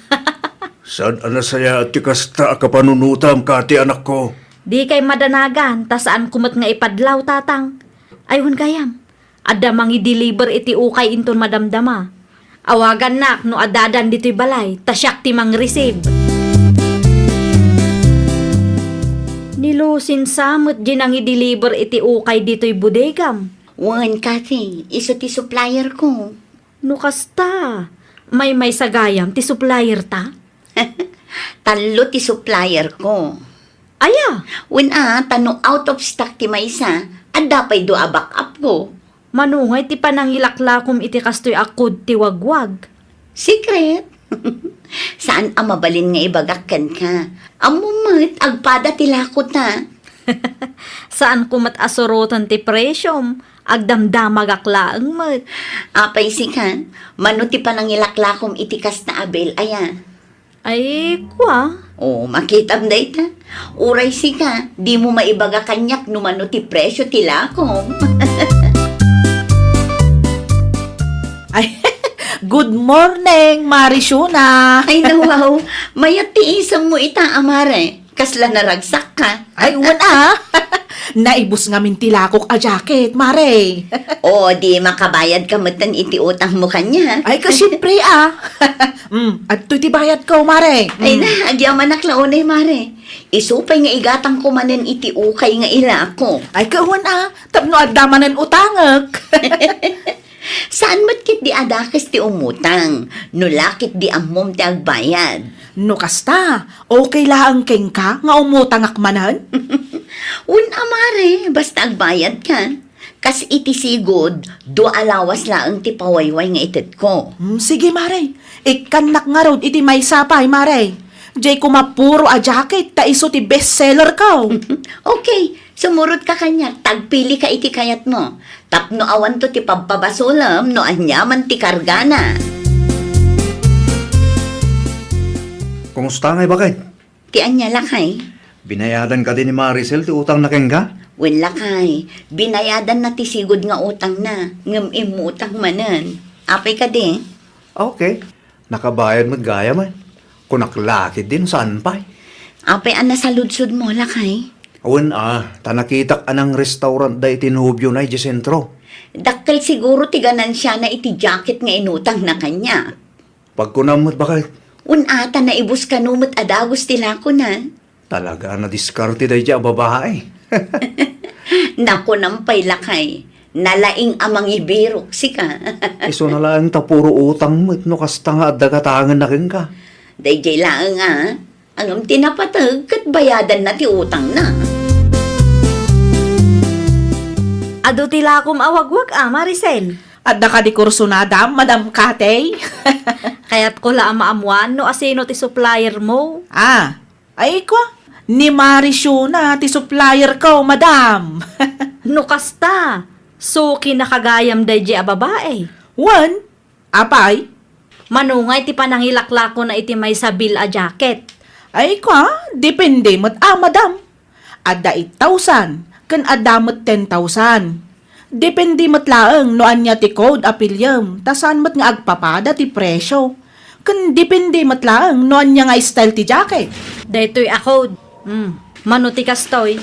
Saan a nasayaat ti kasta a kapanunotam, Kati, anakko? Dikay madanagan, ta saanko met nga ipadlaw, Tatang. Ay, wen gayam, adda mangi-deliver iti ukay inton madamdama. Awagannak no addadan ditoy balay, ta siak ti mangreceive. Ni Lucinsa met di nangi-deliver iti ukay ditoy bodegam. Wen, Kathy, isu ti supplierko. No kasta, maymaysa gayam ti supplierta? Tallo ti supplierko. Aya? Wen a, ta no out of stock ti maysa, adda pay dua a backupko. Mano ngay ti panangilaklakom iti kastoy a code ti wagwag? Secret. Saan a mabalin nga ibagak kenka. Ammom met, agpada ti lakota. Saanko met a suroten ti presiom. Agdamdamagak laeng met. Apay sika, mano ti panangilaklakom iti kasta a bill aya? Ay, kua. O, makitam dayta. Uray sika, dimo maibaga kaniak no mano ti presio ti lakom. Ay, good morning, Mari Shona. Ay, nawaw. Mayat ti isemmo ita, a Mare. Kasla naragsakka. Ay, wen a. Naibus ngamin ti lakok a jacket, Mare. O, di makabayadka metten iti utangmo kaniak. Ay, ka, siempre a. Mm, adtoy ti bayadko, Mare. Ay, mm, na, agyamanak la unay, Mare. Isu pay nga igatangko manen iti ukay nga ilako. Ay, kawan a, tapno adda manen utangek. Saan met ketdi a dakes ti umutang, no la ketdi ammom ti agbayad. No kasta, okay laeng kenka nga umutangak manen? Wen a, mare, basta agbayadka. Kas iti sigud, dua a lawas laeng ti pawayway nga itetko. Hmm, sige, mare. Ikkannak ngarud iti maysa pay, mare. Diay koma puro a jacket ta isu ti best seller ko. Okay, sumurotka kaniak, ta agpilika iti kayatmo. Tapno awanto ti pabpabasolem no aniaman ti kargana. Kumusta ngay, baket? Ti ania, lakay? Binayadan kadi ni Maricel ti utangna kenka? Wen, lakay, binayadanna ti sigud nga utangna, ngem immutang manen. Apay kadi? Okay. Nakabayad met gayam, eh. Kunak la ketdi no saan pay. Apay a nasaludsodmo, lakay? Wen a, ta nakitak a nangrestaurant da iti nobiona idiay sentro. Dakkel siguro ti ganansiana iti jacket nga inutangna kaniak. Pagkunam met, baket. Wen a, ta naibus kano met a dagus ti lakona. Talaga a nadiskarte daydiay a babae. Nakunam pay, lakay, nalaing a mangibirok sika. Isuna laeng ta puro utang met no kasta nga adda gatangenna kenka. Daydiay laeng a, ngem ti napateg ket bayadanna ti utangna. Adu ti lakom a wagwag a, Maricel? Adda kadi kursonadam, Madam Katey? Kayatko la a maammuan no asino ti suppliermo. Ah, ay, kua, ni Mariciona ti supplierko, madam. No kasta, sukinaka gayam daydiay a babae. Wen, apay? Mano ngay ti panangilaklakona iti maysa bill a jacket? Ay, kua, depende met a, madam. Adda eight thousand, ken adda met ten thousand. Depende met laeng no ania ti code a piliem, ta saan met nga agpapada ti presio. Ken depende met laeng no ania nga style ti jacket. Daytoy a code. Hmm, mano ti kastoy?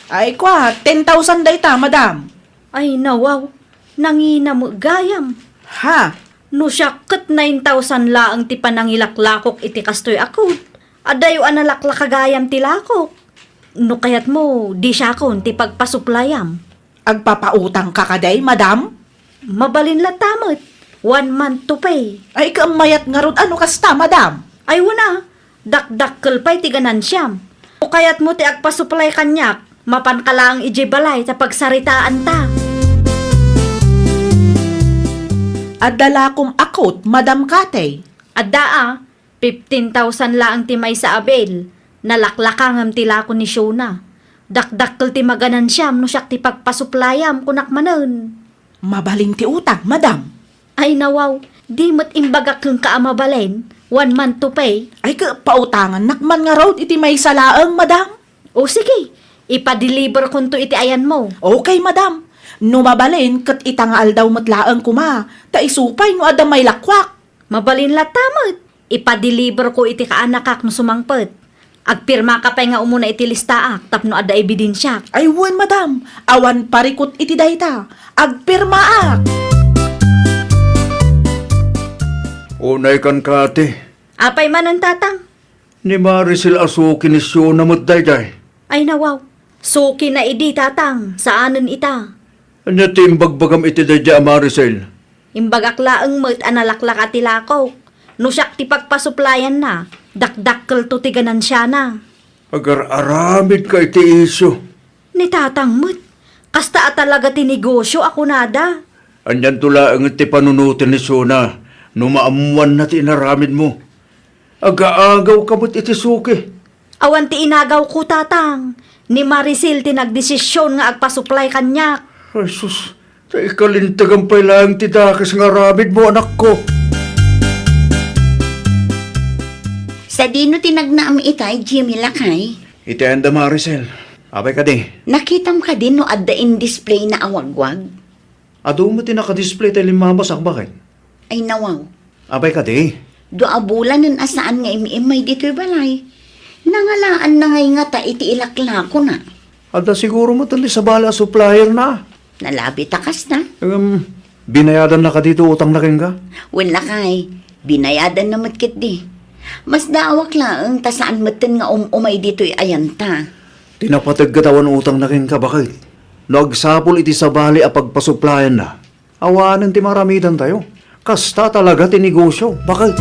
Ay, kua, ten thousand dayta, madam. Ay, nawaw. Nangina met gayam. Ha? No siak ket nine thousand laeng ti panangilaklakok iti kastoy a code, adayo a nalaklaka gayam ti lakok. No kayatmo, di siakon ti pagpasuplayam. Agpapautangka kadi, madam? Mabalin latta met. One month to pay. Ay, ket mayat ngarud a no kasta, madam. Ay, wen a, dakdakkel pay ti ganansiam. No kayatmo ti agpasuplay kaniak, mapanka laeng idiay balay ta pagsaritaanta. Adda lakom a code, Madam Katey? Adda a, fifteen thousand laeng ti maysa a bill. Nalaklaka ngem ti lako ni Shona. Dakdakkel ti maganansiam no siak ti pagpasuplayam, kunak manen. Mabalin ti utang, madam. Ay, nawaw, di met imbagak kenka a mabalin, one month to pay. Ay, ket pautangannak man ngarud iti maysa laeng, madam. O sige, ipadeliverkonto iti ayanmo. Okay, madam. No mabalin, ket ita nga aldaw met laeng koma, ta isu pay no adda mailakuak. Mabalin latta met. Ipadeliverko iti kaanakak no sumangpet. Agpirmaka pay nga umuna iti listaak tapno adda ebidensiak. Ay wen, madam. Awan parikut iti dayta. Agpirmaak. Unay kan, Kati. Apay manen, Tatang? Ni Maricel a suki ni Shona met daydiay. Ay nawaw. Sukina idi, Tatang. Saanen ita. Ania ti imbagbagam iti daydiay a Maricel? Imbagak laeng met a nalaklaka ti lakok. No siak ti pagpasuplayanna, dakdakkelto ti ganansiana. Agar-aramidka iti isyu. Ni Tatang met, kasta a talaga ti negosyo a kunada. Anianto laeng ti panunoten ni Shona no maammoanna ti inaramidmo? Agaagawka met iti suki. Awan ti inagawko, Tatang. Ni Maricel ti nagdesisyon nga agpasuplay kaniak. Ay, sus, ta ikalintegan pay laeng ti dakes nga aramidmo, anakko. Sadino ti nagnaam itay, Jimmy, lakay? Iti ayan da, Maricel. Apay kadi? Nakitam kadi no adda in-display na a wagwag? Adu met ti nakadisplay tay limmabasak, baket? Ay, nawaw. Apay kadi? Dua a bulanen a saan nga im-immay ditoy balay. Nangalaanna ngay ngata iti ilaklakona. Adda siguro met ti sabali a supplierna. Nalabi ta kasta. Ngem, binayadanna kadi ti utangna kenka? Wen, lakay, binayadanna met ketdi. Masdaawak laeng ta saan metten nga um-umay ditoy ayanta. Ti napateg ket awan utangna kenka, baket. No agsapul iti sabali a pagpasuplayanna, awanen ti maaramidantayo. Kasta talaga ti negosyo, baket.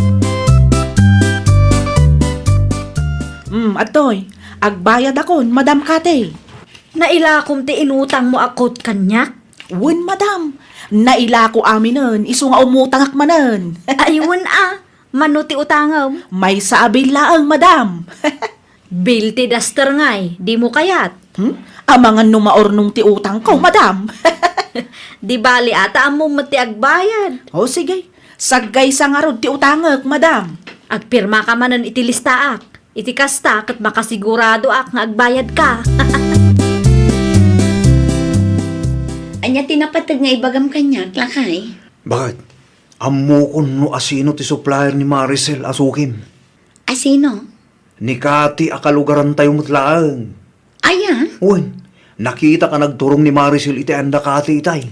Hmm, adtoy. Agbayadakon, Madam Kate. Nailakom ti inutangmo a coat kaniak? Wen, madam. Nailako aminen, isu nga umutangak manen. Ay, wen a. Mano ti utangem? Maysa a bill laeng, madam. Bill ti duster ngay, dimo kayat? Hmm? Amangan no maurnong ti utangko, madam. Di bali a, ta ammom met ti agbayad. O, sige. Saggaysa ngarud ti utangek, madam. Agpirmaka manen iti listaak. Iti kasta, ket makasiguradoak nga agbayadka. Ania ti napateg nga ibagam kaniak, lakay? Baket, ammokon no asino ti supplier ni Maricel a sukim. Asino? Ni Kati a kalugarantayo met laeng. Aya? Wen, nakitak a nagturong ni Maricel iti ayanda Kati itay.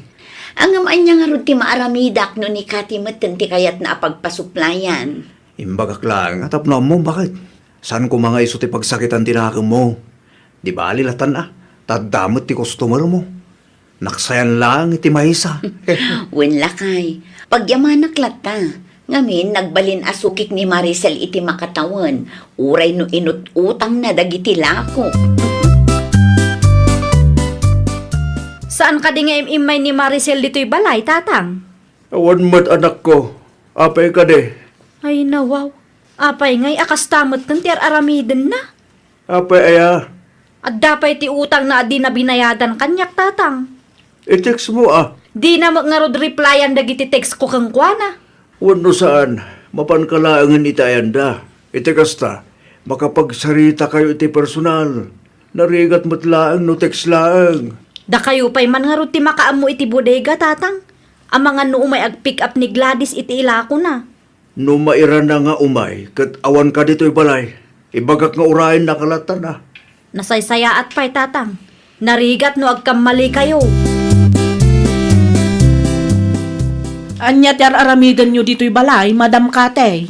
Ngem ania ngarud ti maaramidak no ni Kati metten ti kayatna a pagpasuplayan? Imbagak laeng a tapno ammom, baket. Saan koma nga isu ti pagsakitan ti nakemmo. Di bali latan a, ta adda met ti customer mo. Naksayan laeng iti maysa. Wen, lakay, pagyamanak latta. Ngamin, nagbalin a sukik ni Maricel iti makatawen, uray no inut-utangna dagiti lako. Saan kadi nga im-immay ni Maricel ditoy balay, Tatang? Awan met, anakko. Apay kadi? Ay, nawaw. Apay ngay a kasta met ken ti ar-aramidenna? Apay aya? Adda pay ti utangna a dina binayadan kaniak, Tatang. I-text mo, a. Dina met ngarud replyan dagiti text ko kenkuana. Wenno saan, mapanka laengen iti ayanda. Iti kasta, makapagsarita kayo iti personal. Narigat met laeng no text laeng. Dakayo pay man ngarud ti makaammo iti bodega, Tatang. Amangan no umay ag-pick up ni Gladys iti ilakona. No mairana nga umay ket awanka ditoy balay, ibagak nga urayennaka latta. Nasaysayaat pay, Tatang. Narigat no agkammalikayo. Ania ti ar-aramidenyo ditoy balay, Madam Katey?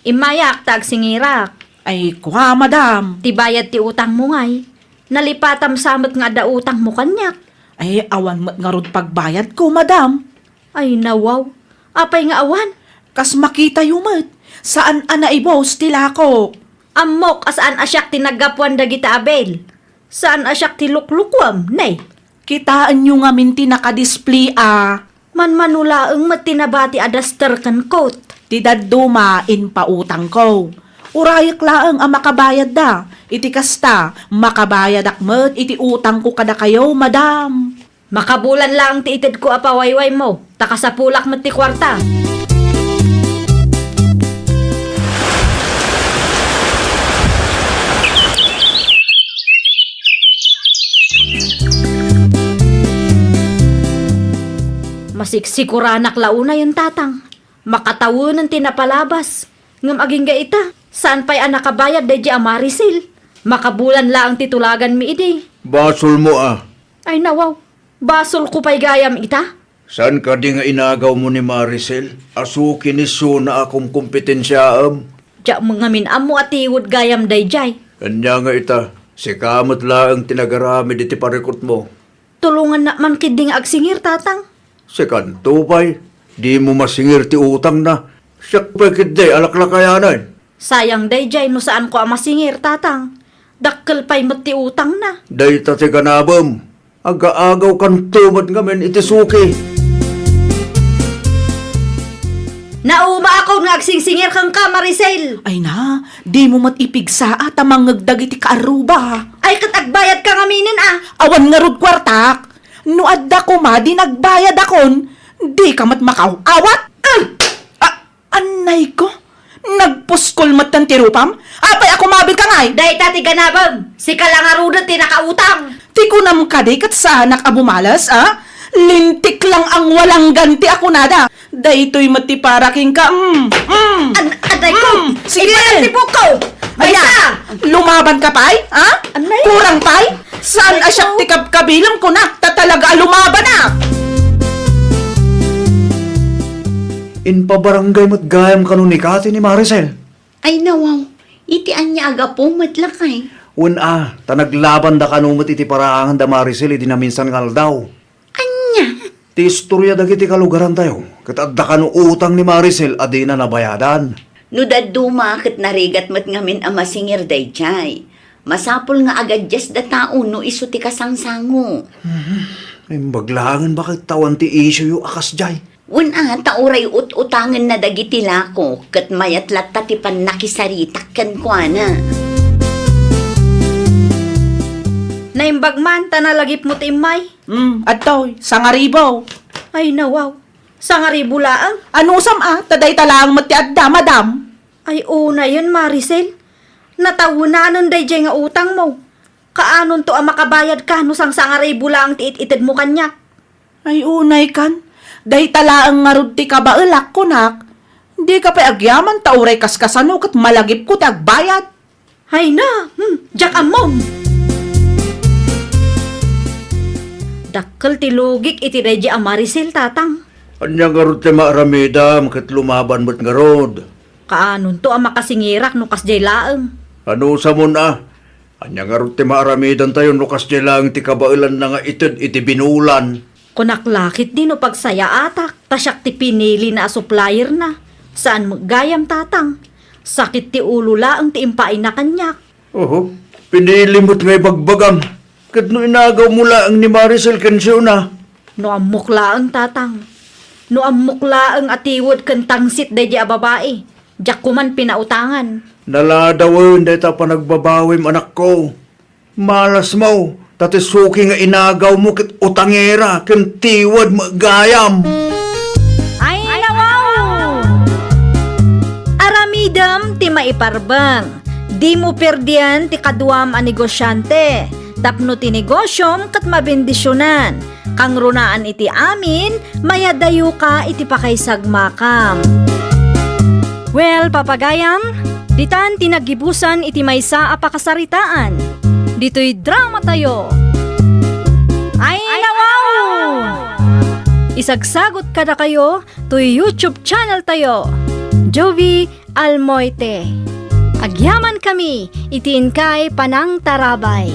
Immayak ta agsingirak. Ay, kua, Madam. Ti bayad ti utangmo ngay. Nalipatam sa met nga adda utangmo kaniak. Ay, awan met ngarud pagbayadko, Madam. Ay, nawaw. Apay nga awan? Kas makitayo met, saan a naibus ti lakok. Ammok a saan a siak ti naggapuan dagita a bill. Saan a siak ti luklukuem, ne? Kitaenyo ngamin ti nakadisplay a. Manmano laeng met ti nabati a duster ken coat. Ti dadduma, impautangko. Urayek laeng a makabayadda. Iti kasta, makabayadak met iti utangko kadakayo, Madam. Makabulan laeng ti itedko a pawaywaymo, ta kasapulak met ti kuarta. Masiksikuranak la unayen, Tatang. Makatawenen ti napalabas. Ngem agingga ita, saan pay a nakabayad daydiay a Maricel. Makabulan laeng ti tulaganmi idi. Basolmo a. Ay, nawaw. Basolko pay gayam ita? Saan kadi nga inagawmo ni Maricel a suki ni Suna a kumkompetensiaem? Diak met ngamin ammo a tiwed gayam daydiay. Ania nga ita, sika met laeng ti nagaramid iti parikutmo. Tulongannak man ketdi nga agsingir, Tatang. Sikanto pay, dimo masingir ti utangna. Siak pay ketdi a laklakayanen. Sayang daydiay no saanko a masingir, Tatang. Dakkel pay met ti utangna. Dayta ti ganabem. Agaagawkanto met ngamin iti suki. Naumaakon nga agsingsingir kenka, Maricel. Ay na, dimo met ipigsa a ta mangngeg dagiti kaarruba. Ay, ket agbayadka ngaminen a. Awan ngarud kuartak. No adda koma di nagbayadakon, dika met makaaw-awat. Ah! Ah! Annayko, nagpuskol metten ti rupam? Apay a kumabilka ngay? Dayta ti ganabem, sika la ngaruden ti nakautang. Ti kunam kadi ket saanak a bumales, a? Lintik lang ang walang ganti a kunada. Daytoy met ti para kenka. Mm, mm. An-, annayko, mm, sige. Ipanan ti buokko. Aya, lumaban ka pay, a? Annay. Kurang pay? Saan a siak ti kabkabilam kunak, ta talaga a lumaban a! Impabarangay met gayam kano ni Kati ni Maricel. Ay nawaw, iti ania a gapu met, lakay? Wen a, ta naglabanda kano met iti paraangan da Maricel idi naminsan nga aldaw. Ania? Ti istoria dagiti kalugarantayo, ket adda kano utang ni Maricel a dina nabayadan. No dadduma ket narigat met ngamin a masingir daydiay. Masapul nga agadiasda tao no isu ti kasangsango. Mhm. Imbag laengen baket ta awan ti issue-yo a kasdiay. Wen a, ta uray ut-utangenna dagiti lako, ket mayat latta ti pannakisaritak kenkuana. Naimbag man ta nalagipmo ti immay? Hmm, adtoy, sangaribu. Ay, nawaw. Sangaribu laeng? Anusam a, ta dayta laeng met ti adda, madam. Ay, unayen, Maricel. Natawenanen daydiay nga utangmo. Kaanonto a makabayadka no sangsangaribu laeng ti it-itedmo kaniak? Ay, unaykan. Dayta laeng ngarud ti kabaelak, kunak. Dika pay agyaman ta uray kaskasano ket malagipko ti agbayad. Ay na, hmm, diak ammom. Dakkel ti lugik iti daydi a Maricel, tatang. Ania ngarud ti maaramidam ket lumaban met ngarud? Kaanonto a makasingirak no kasdiay laeng? Anusamon a? Ania ngarud ti maaramidantayo no kasdiay laeng ti kabaelanna nga ited iti binulan? Kunak la ketdi no pagsayaatak, ta siak ti pinilina a supplierna. Saan met gayam, tatang. Sakit ti ulo laeng ti impaayna kaniak. Oho, pinili met nga ibagbagam. Ket no inagawmo laeng ni Maricel ken Siona? No ammok laeng, tatang. No ammok laeng a tiwed ken tangsit daydi a babai, diak koman pinautangan. Naladawen dayta a panagbabawim, anakko. Malasmo, ta ti suki nga inagawmo ket utangera ken tiwed met gayam. Ay, nawaw! Aramidem ti maiparbeng. Dimo perdian ti kaduam a negosiante, tapno ti negosiom ket mabendisionan. Kangrunaan iti amin, mayadayoka iti pakaisagmakam. Well, papagayam, ditan ti naggibusan iti maysa a pakasaritaan. Ditoy dramatayo. Ay, nawaw! Isagsagot kadakayo toy YouTube channel tayo, Jovie Almoite. Agyamankami iti inkay panangtarabay.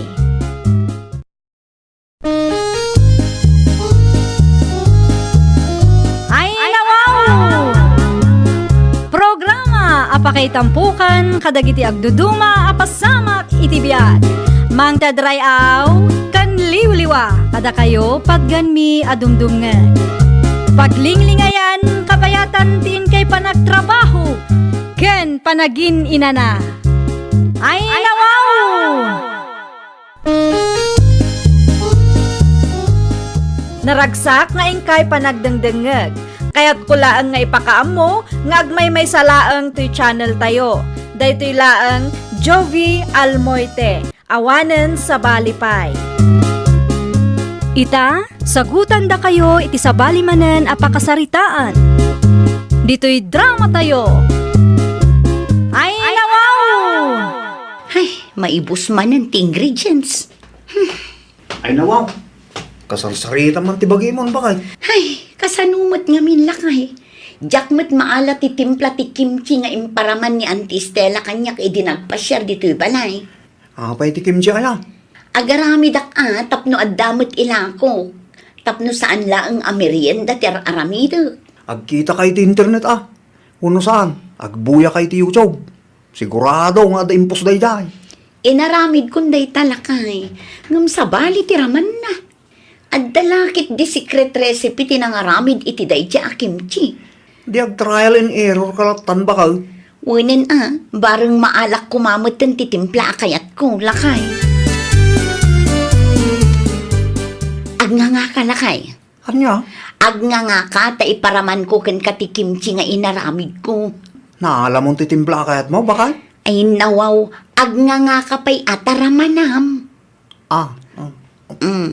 Ay, nawaw! Programa a pakaitampukan kadagiti agduduma a pasamak iti biag. Mangted ray-aw ken liwliwa kadakayo patgenmi a dumdumngeg. Paglinglingayan kabayatan ti inkay panagtrabaho ken panagin-inana. Ay, nawaw! Naragsak nga inkay panagdengdengngeg. Kayatko laeng nga ipakaammo nga agmaymaysa laeng toy channel tayo. Daytoy laeng Jovie Almoite, awanen sabali pay. Ita, sagutandakayo iti sabali manen a pakasaritaan. Ditoy dramatayo. Ay, nawaw! Ay, maibus manen ti ingredients. Hmm. Ay, nawaw. Kasarsarita man ti bagimon, bakay. Ay, kasano met ngamin, lakay? Diak met maala ti timpla ti kimchi nga imparaman ni Auntie Stella kaniak idi nagpasiar ditoy balay. Apay ti kimchi aya? Agaramidak a tapno adda met ilako. Tapno saan laeng a merienda ti ar-aramidek. Agkitakay ti internet a. Wenno saan, agbuyakay ti YouTube. Sigurado nga adda impos daydiay. Inaramidkon dayta, lakay, ngem sabali ti ramanna. Adda la ketdi secret recipe ti nangaramid iti daydiay a kimchi. Di ag-trial and error ka lattan, bakay? Wenen a, bareng maalak koma metten ti timpla a kayatko, lakay. Agngangaka, lakay. Ania? Agngangaka ta iparamanko kenka ti kimchi nga inaramidko. Naalamon ti timpla a kayatmo, bakay? Ay, nawaw, agngangaka pay a ta ramanam. Ah, ah. Mm.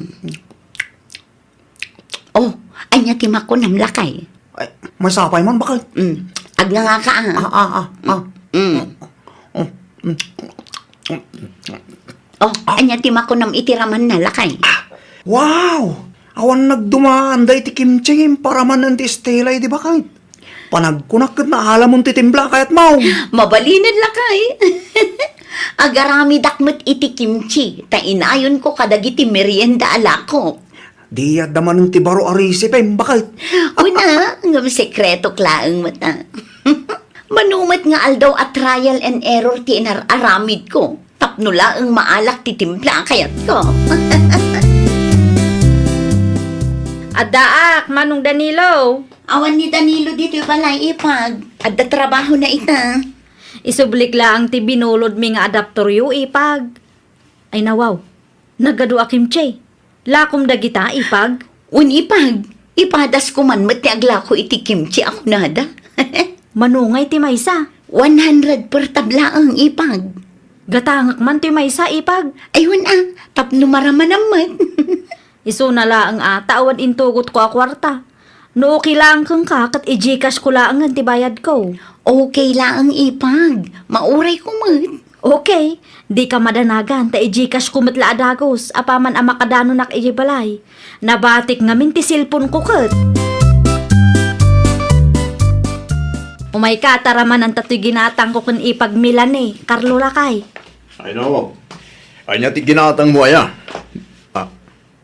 Oh, ania ti makunam, lakay? Ay, masapay man, bakay? Mm. Agngangaka, ah. Ah, ah, ah, ah. Mm. Oh, mm. Oh, ania ti makunam iti ramanna, lakay? Ah, wow! Awan nagdumaan dayta ti kimchi nga imparaman ni Auntie Stella idi, bakay? Panagkunak ket naalamon ti timpla a kayatmo. Mabalinen, lakay. Agaramidak met iti kimchi, ta inayonko kadagiti merienda a lakok. Di adda manen ti baro a recipe, baket. Una, ngem sekretok laeng met, a. Mano met nga aldaw a trial and error ti inar-aramidko tapno laeng maalak ti timpla a kayatko. Addaak, Manong Danilo. Awan ni Danilo ditoy balay, Ipag. Adda trabahona ita. Isublik laeng ti binulodmi nga adapteryo, Ipag. Ay nawaw, nagadu a kimchi. Lakom dagita, Ipag? Wen, Ipag. Ipadasko man met ti aglako iti kimchi a kunada. Mano ngay ti maysa? One hundred per tab laeng, Ipag. Gatangek man ti maysa, Ipag. Ay, wen a, tapno maramanam met. Isuna laeng a, ta awan intugotko a kuarta. No okay laeng kenka, ket i-GCash ko laengen ti bayadko. Okay laeng, Ipag. Maurayko met. Okay. Dika madanagan, ta i-GCash ko met la a dagus, apaman a makadanonak idiay balay. Nabatik ngamin ti cellphone ko ket. Umayka, ta ramananta toy ginatangko ken Ipag Melanie, Carlo lakay. Ay, no. Ania ti ginatangmo aya? Ah,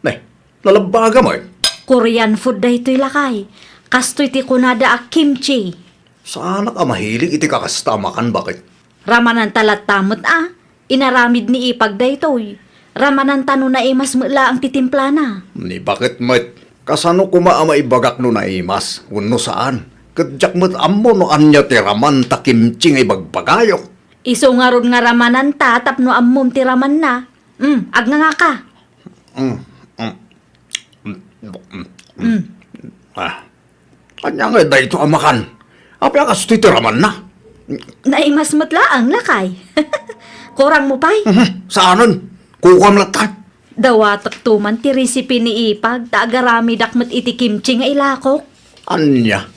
ne, nalabbagam, ay. Korean food daytoy, lakay. Kastoy ti kunada a kimchi. Saanak a mahilig iti kakasta a makan, baket. Ramananta latta met a, inaramid ni Ipag daytoy. Ramananta no naimas met laeng ti timplana. Ni baket met, kasano koma a maibagak no naimas, wenno saan? Ket diak met ammo no ania ti raman ta kimchi nga ibagbagayo. Isu ngarud nga ramananta tapno ammom ti ramanna. Mm, agngangaka. Mm, mm, mm, mm, mm. Mm. Ah. Ania ngay daytoy a makan? Apay a kastoy ti ramanna? Naimas met laeng, lakay. Kurangmo pay? Mhm, saanen. Kukuam latta. Dawatekto man ti recipe ni Ipag, ta agaramidak met iti kimchi nga ilakok. Ania?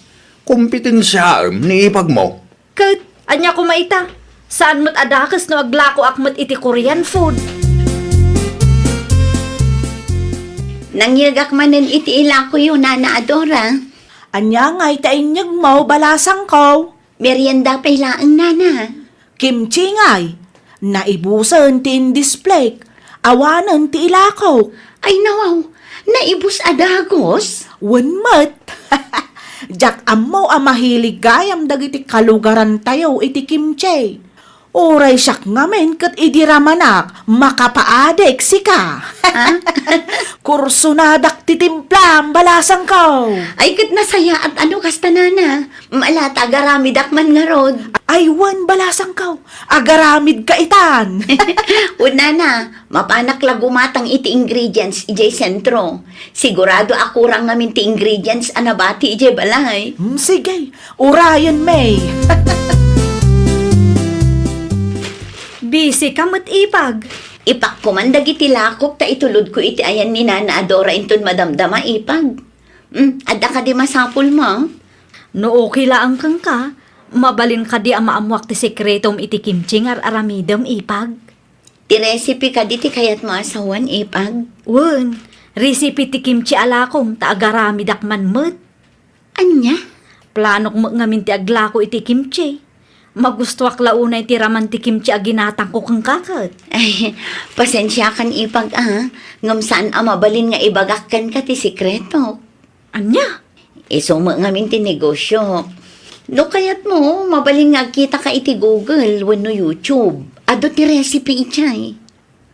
Kompetensiaem ni Ipagmo? Ket, ania koma ita? Saan met a dakes no aglakoak met iti Korean food. Nangyegak manen iti ilakoyo, Nana Adora. Ania ngay ti ainyegmo, balasangko? Merienda pay laeng, Nana. Kimchi ngay. Naibusen ti indisplayk. Awanen ti ilakok. Ay, nawaw. Naibus a dagus? Wen met. Diak ammo a mahilig gayam dagiti kalugarantayo iti kimchi. Uray siak ngamin ket idi ramanak, makapaadik sika. Ha? Kursonadak ti timplam, balasangko. Ay, ket nasayaat a no kasta, Nana. Mala ta agaramidak man ngarud. Ay, wen, balasangko. Agaramidka itan. Wen, Nana, mapanak la gumatang iti ingredients idiay sentro. Sigurado a kurang ngamin ti ingredients a nabati idiay balay. Hmm, sige, urayen, May. Busy ka met, Ipag. Ipakko man dagiti lakok ta itulodko iti ayan ni Nana Adora inton madamdama, Ipag. Hmm, adda kadi masapulmo? No okay laeng kenka, mabalin kadi a maammoak ti sekretom iti kimchi nga ar-aramidem, Ipag? Ti recipe kadi ti kayatmo a sawen, Ipag? Wen, recipe ti kimchi a lakom ta agaramidak man met. Ania? Planok met ngamin ti aglako iti kimchi. Magustoak la unay ti raman ti kimchi a ginatangko kenka ket. Ay, pasensiakan, Ipag, a, ngem saan a mabalin nga ibagak kenka ti sekretok. Ania? Isu met ngamin ti negosiok. No kayatmo, mabalin nga agkitaka iti Google wenno YouTube. Adu ti recipe idiay.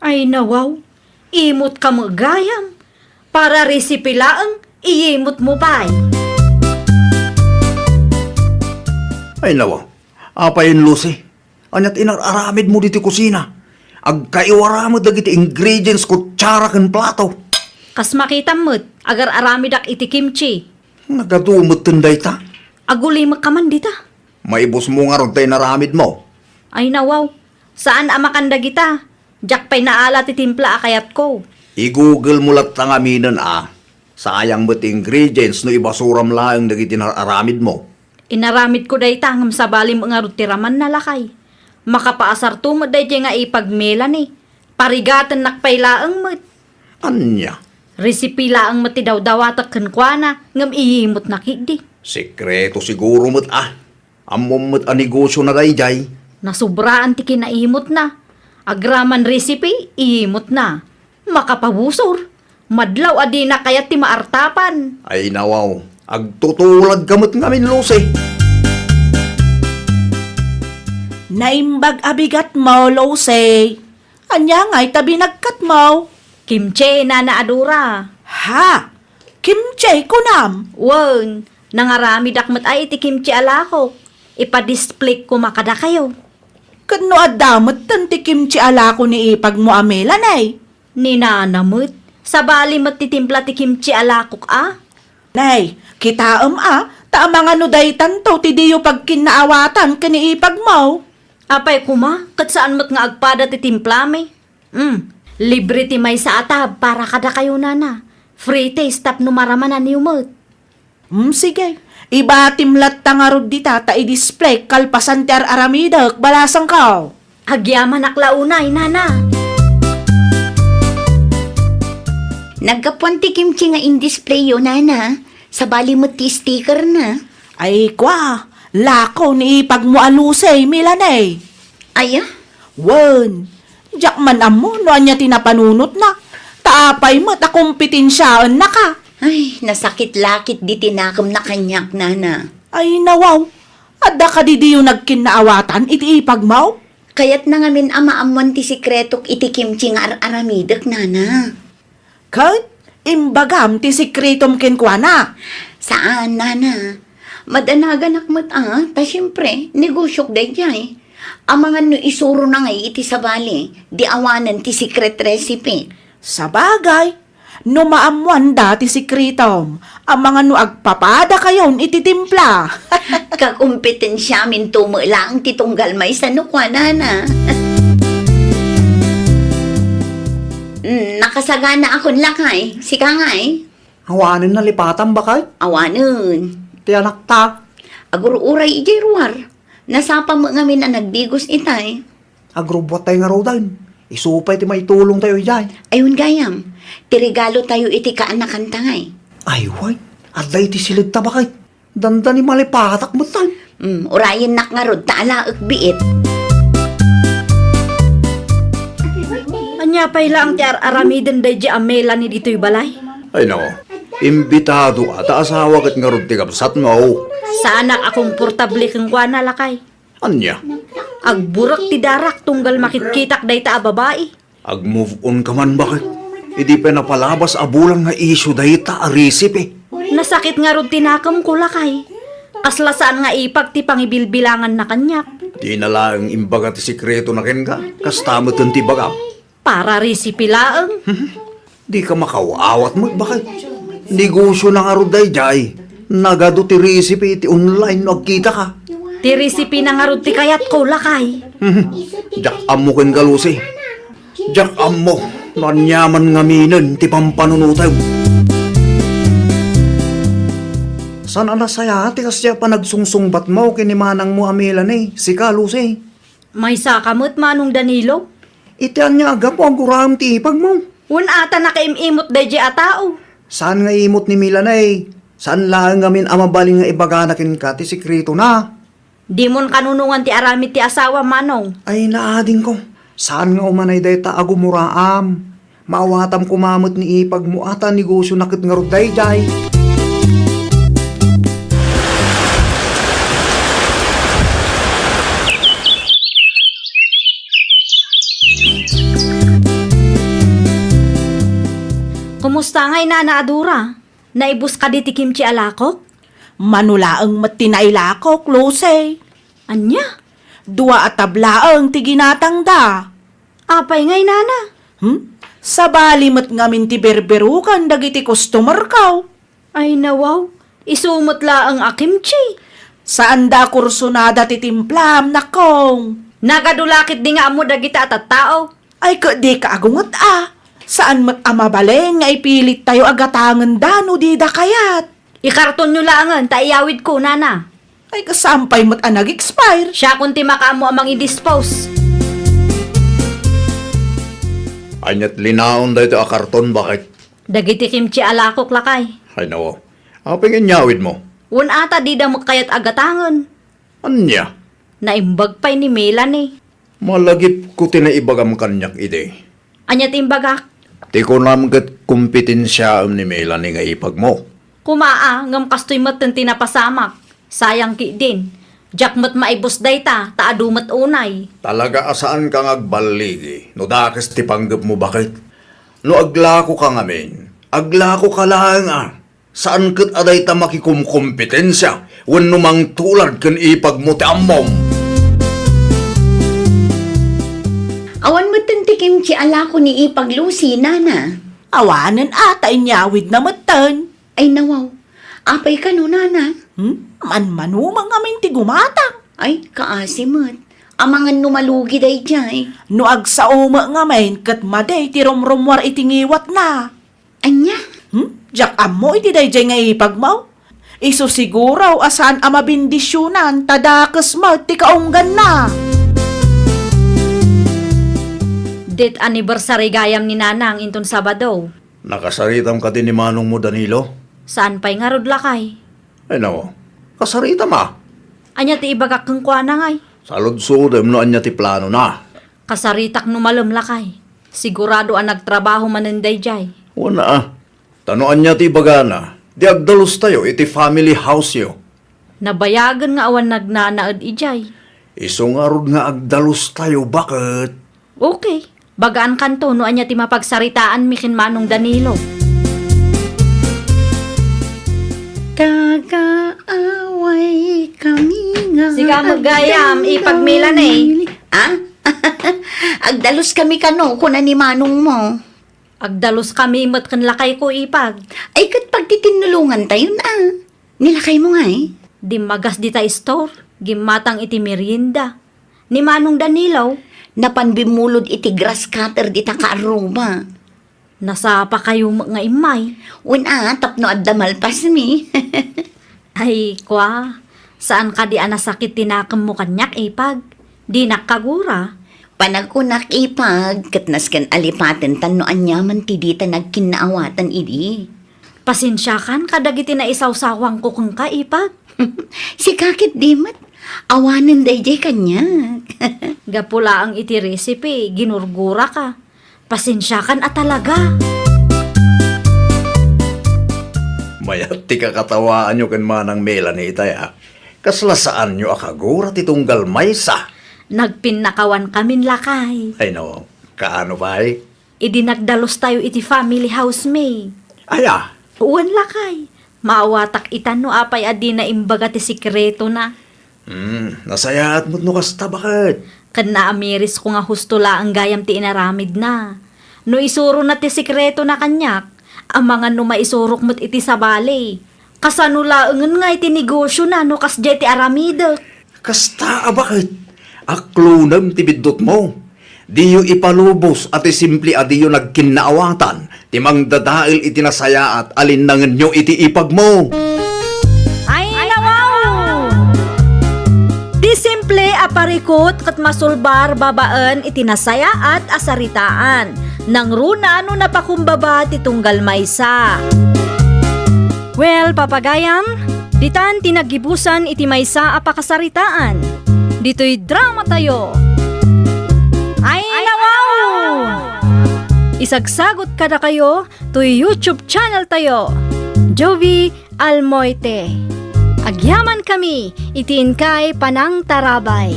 Ay, nawaw. Imot ka met gayam. Para recipe laeng, iyimot mo pay. Ay, nawaw. Apay, Lucy? Ania ti inar-aramidmo ditoy kusina? Agkaiwara met dagiti ingredients, kutsara ken plato. Kas makitam met, agar-aramidak iti kimchi. Nagadu metten dayta. Agulimek ka man dita. Maibusmo ngarud ta inaramidmo. Ay, nawaw. Saan a makan dagita. Diak pay naala ti timpla a kayatko. I-Google mo latta ngaminen a. Sayang met ti ingredients no ibasuram laeng dagiti inar-aramidmo. Inaramidko dayta ngem sabali met ngarud ti ramanna, lakay. Makapaasarto met daydiay nga Ipag Melanie. Parigatennak pay laeng met. Ania? Recipe laeng met ti dawdawatek kenkuana ngem iyimotna ketdi. Sekreto siguro met a. Ammom met a negosiona daydiay. Nasubraan ti kinaimutna. Agraman recipe, imutna. Makapabusor. Madlaw a dina kayat ti maartapan. Ay nawaw, agtutulag ka met ngamin, Lucy. Naimbag a bigatmo, Lucy. Ania ngay ta binagkatmo? Kimchi, Nana Adora. Ha? Kimchi, kunam? Wen, nangaramidak met ay iti kimchi a lakok. Ipa-display koma kadakayo. Ket no adda metten ti kimchi a lako ni ipagmo a Melanie? Ni Nana met. Sabali met ti timpla ti kimchi a lakok a. Nay, kitaem a, ta amangan no daytanto ti diyo pagkinnaawatan ken ni ipagmo. Apay koma, ket saan met nga agpada ti timplami. Hmm, libre ti maysa a tab para kadakayo, Nana. Free taste tapno maramananyo met. Hmm, sige. Ibatim latta ngarud dita ta i-display kalpasan ti ar-aramidek, balasangko. Agyamanak la unay, Nana. Naggapuan ti kimchi nga in-displayo, Nana. Sabali met ti sticker na. Ay, kua, lako ni ipagmo a Lucy, Melanie. Aya? Wen, diak man ammo no ania ti napanunotna. Ta apay met a kompetensiaennaka? Ay, nasakit lakit di tinakemna kaniak, Nana. Ay, nawaw. Adda kadi diyo nagkinnaawatan iti ipagmo? Kayatna ngamin a maammuan ti sekretok iti kimchi nga ar-aramidek, Nana. Ket imbagam ti sekretom kenkuana? Saan, Nana. Madanaganak met a, ta siempre, negosiok daydiay. Amangan no isurona ngay iti sabali, di awanen ti secret recipe. Sabagay, no maammuanda ti sekretom, amangan no agpapadakayon iti timpla. Kakompetensiaminto met laeng ti tunggal maysa no kuanana. Mm, nakasaganaakon lakay. Sika ngay? Awanen nalipatam, bakay? Awanen. Ti anakta? Agur-uray idiay ruar. Nasapa met ngamin a nagdigos itay. Agrubbuattay ngaruden. Isu pay ti maitulongtayo idiay. Ayun gayam, ti regalotayo iti kaanakanta ngay. Ay, way. Adda iti siledta, bakay. Dandani malipatak met tay. Mm, urayennak ngarud ta alaek biit. Ania pay laeng ti ar-aramiden daydi a Melanie ditoy balay? Ay, nako. Imbitado a ta asawa ket ngarud ti kabsatmo. Saanak a komportable kenkuana, lakay. Ania? Agburek ti darak tunggal makitkitak dayta a babai. Ag-move on ka man, bakit? Idi pay napalabas a bulan nga isyu dayta a recipe. Nasakit ngarud ti nakemko, lakay. Kasla saan nga ipag ti pangibilbilanganna kaniak. Dina laeng imbaga ti sekretona kenka. Kasta met ti ibagam. Para recipe laeng. Dika makaw-awat met, bakit? Negosiona ngarud daydiay. Nagadu ti recipe iti online no agkitaka. Ti recipena ngarud ti kayatko, lakay. Diak ammo kenka, Lucy. Diak ammo no aniaman ngaminen ti pampanunotem. Saan a nasayaat ti kasdiay a panagsungsungbatmo ken ni manangmo a Melanie, sika, Lucy? Maysaka met, Manong Danilo. Iti ania a gapu a guraem ti ipagmo? Wen a ta nakaim-imot daydiay a tao. Saan nga imot ni Melanie? Saan laeng ngamin a mabalin nga ibagana kenka ti sekretona? Dimon kanunongan ti aramid ti asawam, Manong. Ay, naadingko. Saan nga umanay dayta a gumuraam? Maawatam koma met ni ipagmo a ta negosiona ket ngarud daydiay. Kumusta ngay, Nana Adora? Naibus kadi ti kimchi a lakok? Mano laeng met ti nailakok, Lucy. Ania? Dua a tablaeng ti ginatangda. Apay ngay, Nana? Hmm? Sabali met ngamin ti berberukan dagiti customerko. Ay, nawaw. Isu met laeng a kimchi. Saanda a kursunada ti timplam, nakong. Nagadu la ketdi nga ammo dagita a tattao. Ay, ket dika agunget a. Saan met a mabalin nga ipilittayo a gatangenda no dida kayat. Ikartonyo laengen ta iyawidko, Nana. Ay, kasam pay met a nag-expire. Siakon ti makaammo a mangidispose. Aniat linaon daytoy a karton, bakit? Dagiti kimchi a lakok, lakay. Ay, nawo. Apay nga inyawidmo? Wen a ta dida met kayat a gatangen. Ania? Naimbag pay ni Melanie. Malagipko ti naibagam kaniak idi. Ania ti imbagak? Ti kunam ket kompetensiaem ni Melanie nga ipagmo. Koma a, ngem kastoy metten ti napasamak. Sayang ketdin. Diak met maibus dayta, ta adu met unay. Talaga a saanka nga agballigi no dakes ti panggepmo, baket? No aglakoka ngamin, aglakoka laeng a. Saan ket a dayta makikumkompetensia wenno mangtulad ken ipagmo ti ammom. Awan metten ti kimchi a lako ni Ipag Lucy, nana. Awanen a, ta inyawidna metten. Ay, nawaw. Apay kano, nana? Hmm? Manmanumang amin ti gumatang. Ay, kaasi met. Amangan no malugi daydiay. No agsao met ngamin ket madi ti rumrummuar iti ngiwatna. Ania? Hmm? Diak ammo iti daydiay nga ipagmo. Isu siguro a saan a mabendisionan ta dakes met ti kaungganna. Death anniversary gayam ni Nanang inton Sabado. Nakasaritam kadi ni manongmo, Danilo? Saan pay ngarud, lakay. Ay, nako. Kasaritam a. Ania ti ibagak kenkuana, ngay? Saludsodem no ania ti planona. Kasaritak no malem, lakay. Sigurado a nagtrabaho manen daydiay. Wen a. Ta no ania ti ibagana, di agdalustayo iti family house-yo. Nabayagen nga awan nagnanaed idiay. Isu ngarud nga agdalustayo, baket? Okay. Bagaankanto no ania ti mapagsaritaanmi ken Manong Danilo. Kakaaway kami nga. Sika met gayam, agdalus. Ipag Melanie. Ah? Agdalus kami kano, kuna ni manongmo. Agdalus kami met ken lakayko, Ipag. Ay, ket pagtitinnulongantayon a. Ni lakaymo ngay? Dimmagas dita store, gimmatang iti merienda. Ni Manong Danilo? Napan bimmulod iti grass cutter dita kaarruba. Nasapakayo met nga immay. Wen a, tapno adda malpasmi. Ay, kua, saan kadi a nasakit ti nakemmo kaniak, Ipag? Dinak kagura. Panagkunak, Ipag, ket nasken a lipaten tan no aniaman ti dita nagkinnaawatan idi. Pasensiakan kadagiti naisawsawangko kenka, Ipag. Sika ketdi met, awanen daydiay kaniak. Gapu laeng iti recipe, ginurguraka. Pasensiakan a talaga. Mayat ti kakatawaanyo ken Manang Melanie itay a. Kasla saanyo a kagura ti tunggal maysa. Nagpinnakawankamin, lakay. Ay no, kaano pay? Idi nagdalustayo iti family house mi. Aya? Wen, lakay. Maawatak itan no apay a dina imbaga ti sekretona. Hmm, nasayaat met no kasta, baket? Ken naamirisko nga husto laeng gayam ti inaramidna. No isurona ti sekretona kaniak, amangan no maisurok met iti sabali. Kasano laengen nga iti negosiona no kasdiay ti aramidek? Kasta a baket, aklonem ti biddutmo. Diyo ipalubos a ti simple a diyo nagkinnaawatan ti mangdadael iti nasayaat a linnangenyo iti ipagmo. Ay, nawaw! Ti simple a parikut ket masulbar babaen iti nasayaat a saritaan. Nangruna no napakumbaba ti tunggal maysa. Well, papagayam, ditan ti naggibusan iti maysa a pakasaritaan. Ditoy dramatayo. Ay, nawaw! Isagsagot kadakayo toy YouTube channel tayo, Jovi Almoite. Agyaman kami iti inkay panangtarabay.